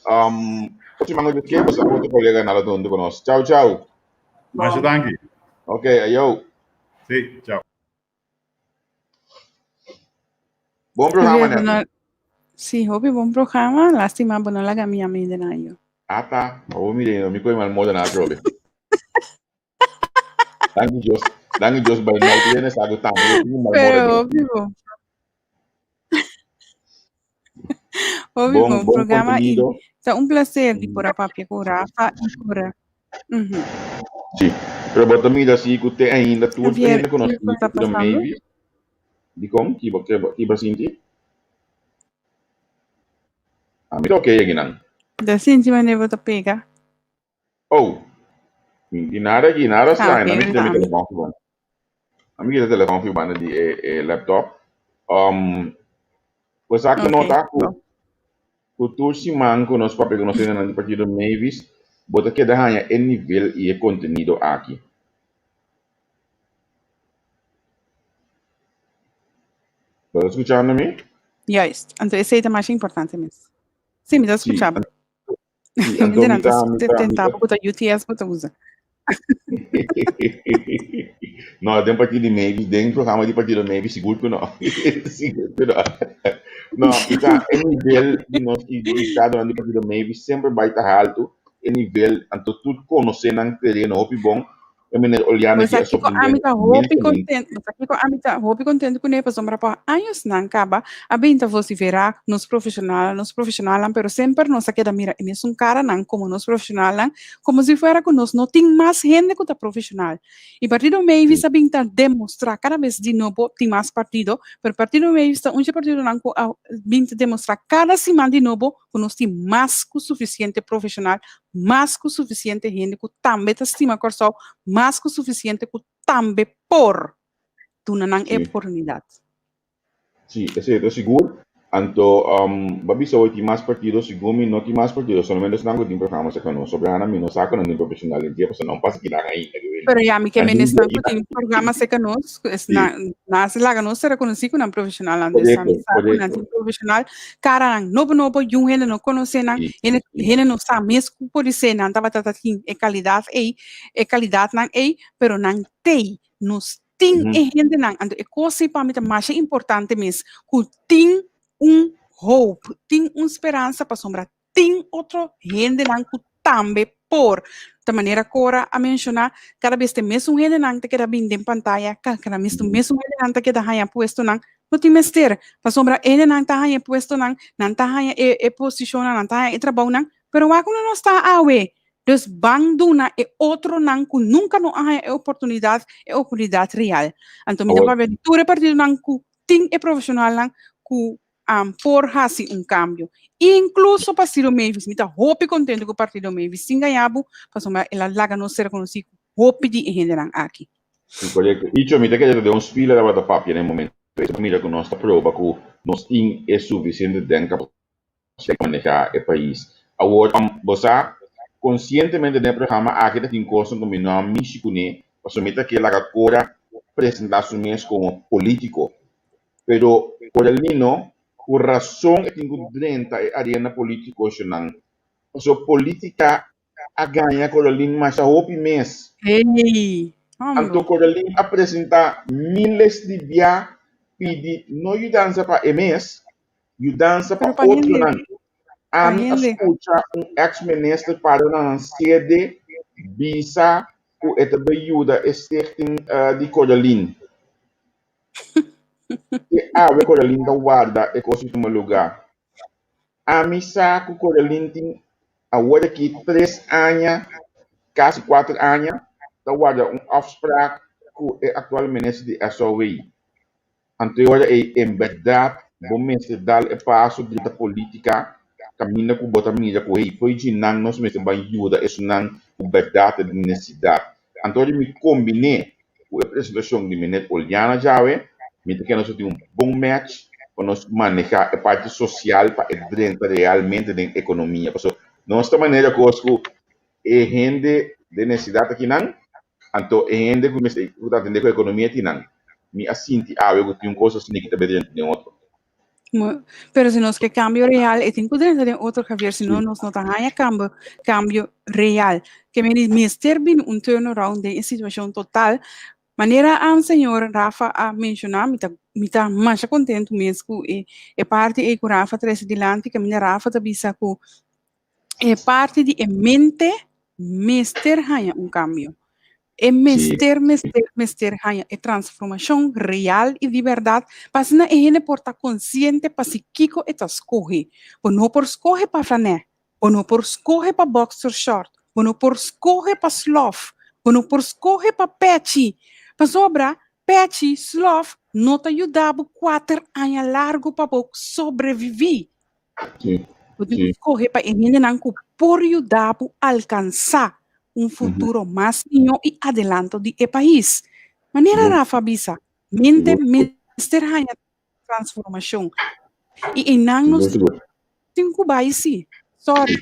um, próximo aña Dios kier, boso otro kolega nada huntu ku nos. Chau, chau. Masha danki. Ok, ayo. Sí, chau. Bon programa, Nettie. Sí, hopi bon programa. Lástima, bo no laga mi a den ayo. Ata, awor mi den, mi koe mal moda na atrobe. Danki Dios, danki Dios by now tiene sago tambe, yo tengo mal moda. Pero hopi bon. Hopi Bon, bon bon programa y contenido. ta un placer di por a papia cu Rafa y por a Mhm. Sí, pero bo ta mira si cu te ainda tur Javier, hende conoce kiko ta Tito pasando? Mavis. Dicon? Ki bo ki bo sinti? A mi ta ok akinan. Ta sinti manera bo ta pega. Oh, di nada aki, nada Ah, straño. ok, A mi kita mi ami. telefon fi banda. A mi kita telefon fi banda di e, e laptop. Um, pues aki Ok, nota ku bon. ku tur siman ku nos papia ku nos hendenan di partido Mavis, bo ta keda haña e nivel i e kontenido aki. Bo ta skuchando mi? Juist, anto esei ta masha importante mes. Sí, mi ta Sí, skucha bo. Sí, anto mi Minder ta, mi ta, mi tenta ta. bo ku ta UTS bo ta usa. No, den partido di Mavis, den programa di partido Mavis, sigur ku no. Sigur ku no. No, mi ta, e nivel di nos invitadonan di partido Mavis semper bai ta haltu, e nivel, anto tur konosé nan tereno hopi bon, E meneer Oliana Bo ki sa a kiko ami sorprendé ta hopi inmensamente. kontentu, bo sa kiko ami ta hopi kontentu kuné pasobra pa añosnan kaba a bin ta vosiferá nos profeshonalnan, nos profeshonalnan, pero semper nos a keda mira e mesun karanan komo nos profeshonalnan, komo si fuera ku nos no tin mas hende ku ta profeshonal. I Partido Mavis a bin ta demostrá kada bes di nobo tin mas partido, pero Partido Mavis ta un dje partidonan ku a bin ta demostrá kada siman di nobo ku nos tin mas ku sufisiente profeshonal, mas ku sufisiente hende ku tambe ta stima Kòrsou, mas ku sufisiente ku tambe por duna nan e Sí. oportunidat. Sí, esei ta sigur. Anto, um, bo a bisa hoy tin mas partido, segun mi no tin mas partido, solamente esnan ku tin programa serka nos. Sobrana mi no sa ku nan tin profeshonal den dje, pasobra nan pasa kinan ainda. Pero ya mi ke Nan men tin esnan ku tin programa serka nos, ku es Sí. na, na se laga nos ser rekonosí ku nan profeshonal, anto Korekto, mi sa ku nan korekto. tin profeshonal, karanan nobo nobo, yun hende no konosé nan, Sí, hende, sí. hende no sa mes ku podisé nan tabata ta tin e kalidat ei, e kalidatnan ei, pero nan tei, nos tin Mhm. e hendenan, anto e kos ei pa mi ta masha importante mes, ku tin un hoop, tin un speransa pasobra tin otro hendenan ku tambe por. Ta manera Cora a menshoná, kada bes ta e mesun hendenan ta keda bin den pantaya, kada bes ta e mesun hendenan ta keda haña puestonan. No tin mester, pasobra hendenan ta haña e puestonan, nan ta haña e e posishonnan, nan ta haña e trabounan, pero wak unda nos ta awe. Dus ban duna e otronan ku nunka no a haña e oportunidat, e oportunidat real. Anto mi ta papia di tur e partidonan ku tin e profeshonalnan ku por hasi un kambio. Inkluso Partido Mavis, mi ta hopi kontentu ku Partido Mavis, sin gaña bo, pasobra el a laga nos ser konosí ku hopi di e hendenan aki. Sí, korekto. Icho, mi ta kere ta den un spila tabata papia na e momento ei. Ta mira ku nos ta proba ku nos tin e sufisiente den kapasidat pa maneha e pais. Awor, bo sa, konsientemente den e programa aki ta tin kosnan ku mi no a mishi kuné, pasobra mi ta ke laga Cora presentá su mes komo polítiko. Pero Coralino ku rason e tin ku drenta e arena politico eshonan, pasobra politica a gaña Coralin masha hopi mes. Hey! Anto Coralin a presentá miles di bia pidi no yudansa pa e mes, yudansa pa otronan. Ami a skucha un eks minister para na nan sede bisa ku e ta bai yuda e stichting di Coralin. Te awe Coralin ta warda e kos di tuma lugá. Ami sa ku Coralin tin awor aki tres aña, kasi kuater aña, ta warda un afsprak ku e aktual minister di SOW. Anto e ora ei en bèrdat bo mester dal e paso drenta polítika kaminda ku bo ta mira ku hey, fo'i djinan nos mester ban yuda esunnan ku bèrdat ta den nesesidat. Anto ora mi kombiné ku e presentashon di meneer Oliana djawe, mi ta kere nos a tin un bon match pa nos manehá e parti sosial pa e drenta realmente den ekonomia. Pasobra nos ta manera kos ku e hende den nesesidat akinan, anto e hende ku mester ku ta atendé ku ekonomia akinan. Mi a sinti awe ku tin un kos asina ki ta bai drenta den otro. Pero si nos ke kambio real, e tin ku drenta den otro, Javier, si no nos no ta haña kambio, kambio real. Ke meni mester bini un turnaround den e situashon total. Manera a señor Rafa a menshoná, mi ta mi ta masha kontentu mes ku e e parti ei ku Rafa trese dilanti, kaminda Rafa ta bisa ku e parti di e mente mester haña un kambio. E mester, mester, mester haña e transformashon real i di bèrdat pa asina e hende por ta konsiente pa si kiko e ta skohe. Bo no por skohe pa flanè, bo no por skohe pa boxer short, bo no por skohe pa slòf, bo no por skohe pa pèchi, pasobra pèchi, slòf no ta yuda bo kuater aña largu pa bo sobreviví. Bo tin ku skohe pa e hendenan ku por yuda bo alkansá un futuro mas mihó i adelanto di e pais. Manera Rafa a bisa, mente mester haña transformashon i einan nos tin ku bai sí. Sorry.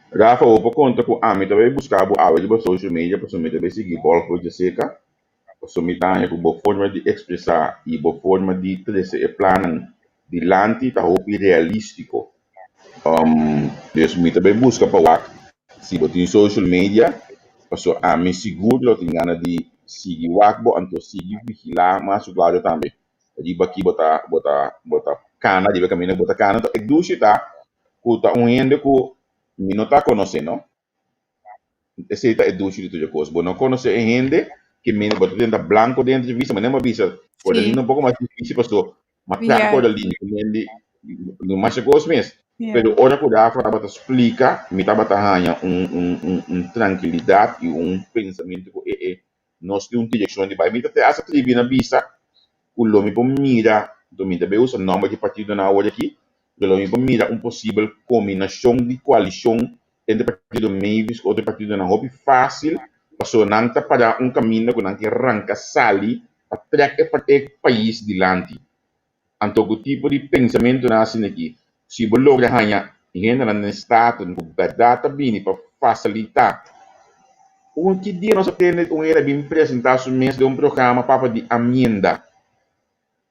Rafa, bo por konta ku ami ta bai buska bo awe riba social media pasobra mi ta bai sigui volg bo djaserka. Pasobra mi ta haña ku bo forma di ekspresá i bo forma di trese e plannan dilanti ta hopi realístiko. Dus mi ta bai buska pa wak si bo tin social media, pasobra ami sigur lo tin gana di sigui wak bo anto sigui vigilá mas ku klaro tambe riba ki bo ta bo ta bo ta kana, riba e kaminda ku bo ta kana. Anto e dushi ta ku ta un hende ku mi no ta konosé no. Esei ta e dushi di tur e kos. Bo no konosé e hende ke mende bo ta tenta blanko den entrevista, manera bo a bisa Cordelino un poko mas difísil pasobra mas traha Cordelino ku mende no masha kos mes. Pero ora ku Rafa tabata splika mi tabata haña un un un un trankilidat i un pensamentu ku e e nos tin un direkshon di bai. Mi ta te hasta tribi na bisa ku lo mi por mira, enton mi ta bay usa nòmber di partidonan awor aki, pero lo mi por mira un posibel kombinashon di koalishon entre partido Mavis ku otro partidonan hopi fásil, pasobra nan ta para un kaminda ku nan ke ranka sali pa trèk e pais dilanti. Anto ku tipo di pensamentunan asina aki, si bo logra haña hendenan den Staten ku bèrdat ta bini pa fasilitá un ki dia nos a tende un hende a bin presentá su mes den un programa papa di amienda.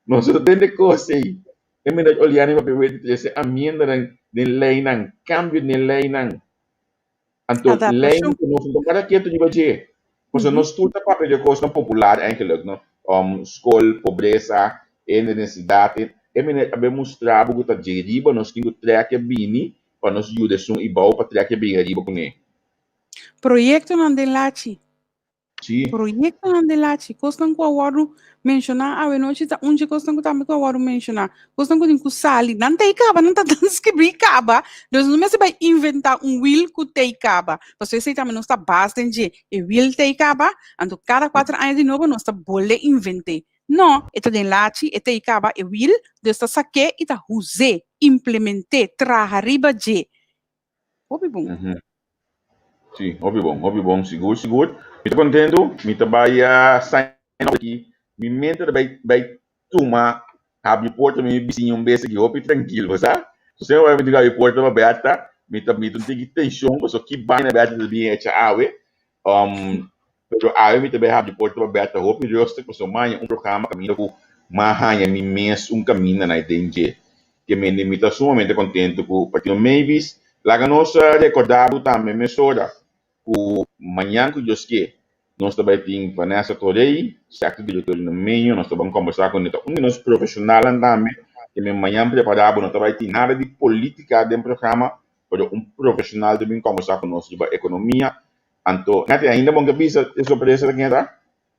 Nos a tende kos ei. E mira Oliani papia wet di trese amiendanan den leinan, kambio den leinan. Anto lei Adaptashon. ku nos no ta para ketu riba dje. Pasobra nos tur ta papia di e kosnan popular eigenlijk, no? Skol, pobresa, hende den sidat. E miner a bin mustra bo ku ta dje riba nos tin ku trèk e bini pa nos yuda esun i bou pa trèk e bin ariba kuné. Proyektonan den lachi. Sí. Proyectonan den lachi, kosnan ku a wòrdu menshoná awe nochi ta un dje kosnan ku tambe ku a wòrdu menshoná. Kosnan ku tin ku sali, nan ta ei kaba, nan ta skibí kaba, dus no mester bai inventá un wiel ku ta ei kaba. Pasobra esei tambe nos ta bas den dje, e wiel ta ei kaba, anto kada kuater aña di nobo nos ta bolbe invent'é. No, e ta den lachi, e ta ei kaba e wiel, dus ta sak'é i ta huz'é, implement'é, traha riba dje. Hopi bon. Sí, hopi bon, hopi bon, sigur, sigur. Mi ta kontentu, mi ta bai sign up aki. Mi mente ta bai bai tuma habri porta mi bisiña un bes aki hopi trankil, bo sa? So semper bai mi tin ku habri porta pa Bertha, mi ta mi ta un tiki tenshon pasobra ki baina Bertha ta bin echa awe. Pero awe mi ta bai habri porta pa Bertha hopi rustig pasobra mi a haña un programa kaminda ku mi a haña mi mes un kaminda na e den dje. Ke mende mi ta sumamente kontentu ku Partido Mavis. Laga nos rekordá bo tambe mesora ku mañan ku Dios ke. Nos ta bai tin Vanessa Torrey, sector director di Nomeño, nos ta ban combersa cu ne, ta un di nos profesionalnan tambe, ke men mañan prepara bo, no ta bai tin nada di politica den programa, pero un profesional ta bin combersa cu nos riba economia. Anto, Netty, ainda bon ke bisa e sorpresa ta ken ta?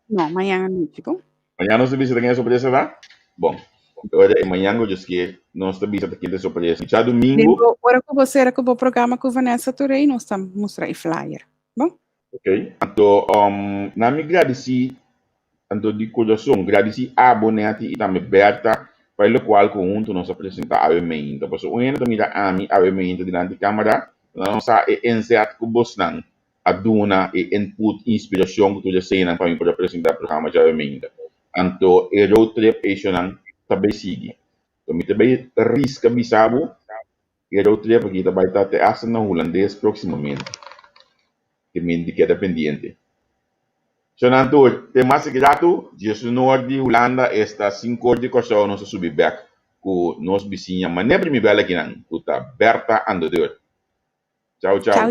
No, mañan anochi, bon. Mañan nos ta bisa ta ken e sorpresa ta? Bon, ora e mañan cu Dios kier, nos ta bisa ta ken ta e sorpresa. Djadumingu. Ora cu bo cera cu bo programa cu Vanessa Torrey, nos ta mustra e flyer, bon? Ok, anto na mi gradisí, anto di kurason gradisí abo Netty i tambe Bertha pa e lokual ku huntu nos a presentá awe meinta. Pasobra un hende ta mira ami awe meinta dilanti kámara, nan no sa e inzet ku bosnan a duna, e input, inspirashon ku tur eseinan pa mi por a presentá e programa djawe meinta. Anto e road trip eishonan ta bai sigui. Anto mi ta bai riska bisa bo E road trip aki ta bai ta te hasta na Hulandes próximamente. Ke men di keda pendiente. Shonan tur, te mas gratu, diesunor di Hulanda esta sinkor di Kòrsou nos a subi bèk ku nos bisiña manera primi bèl akinan ku ta Bertha aan de deur. Chau chau. Chau.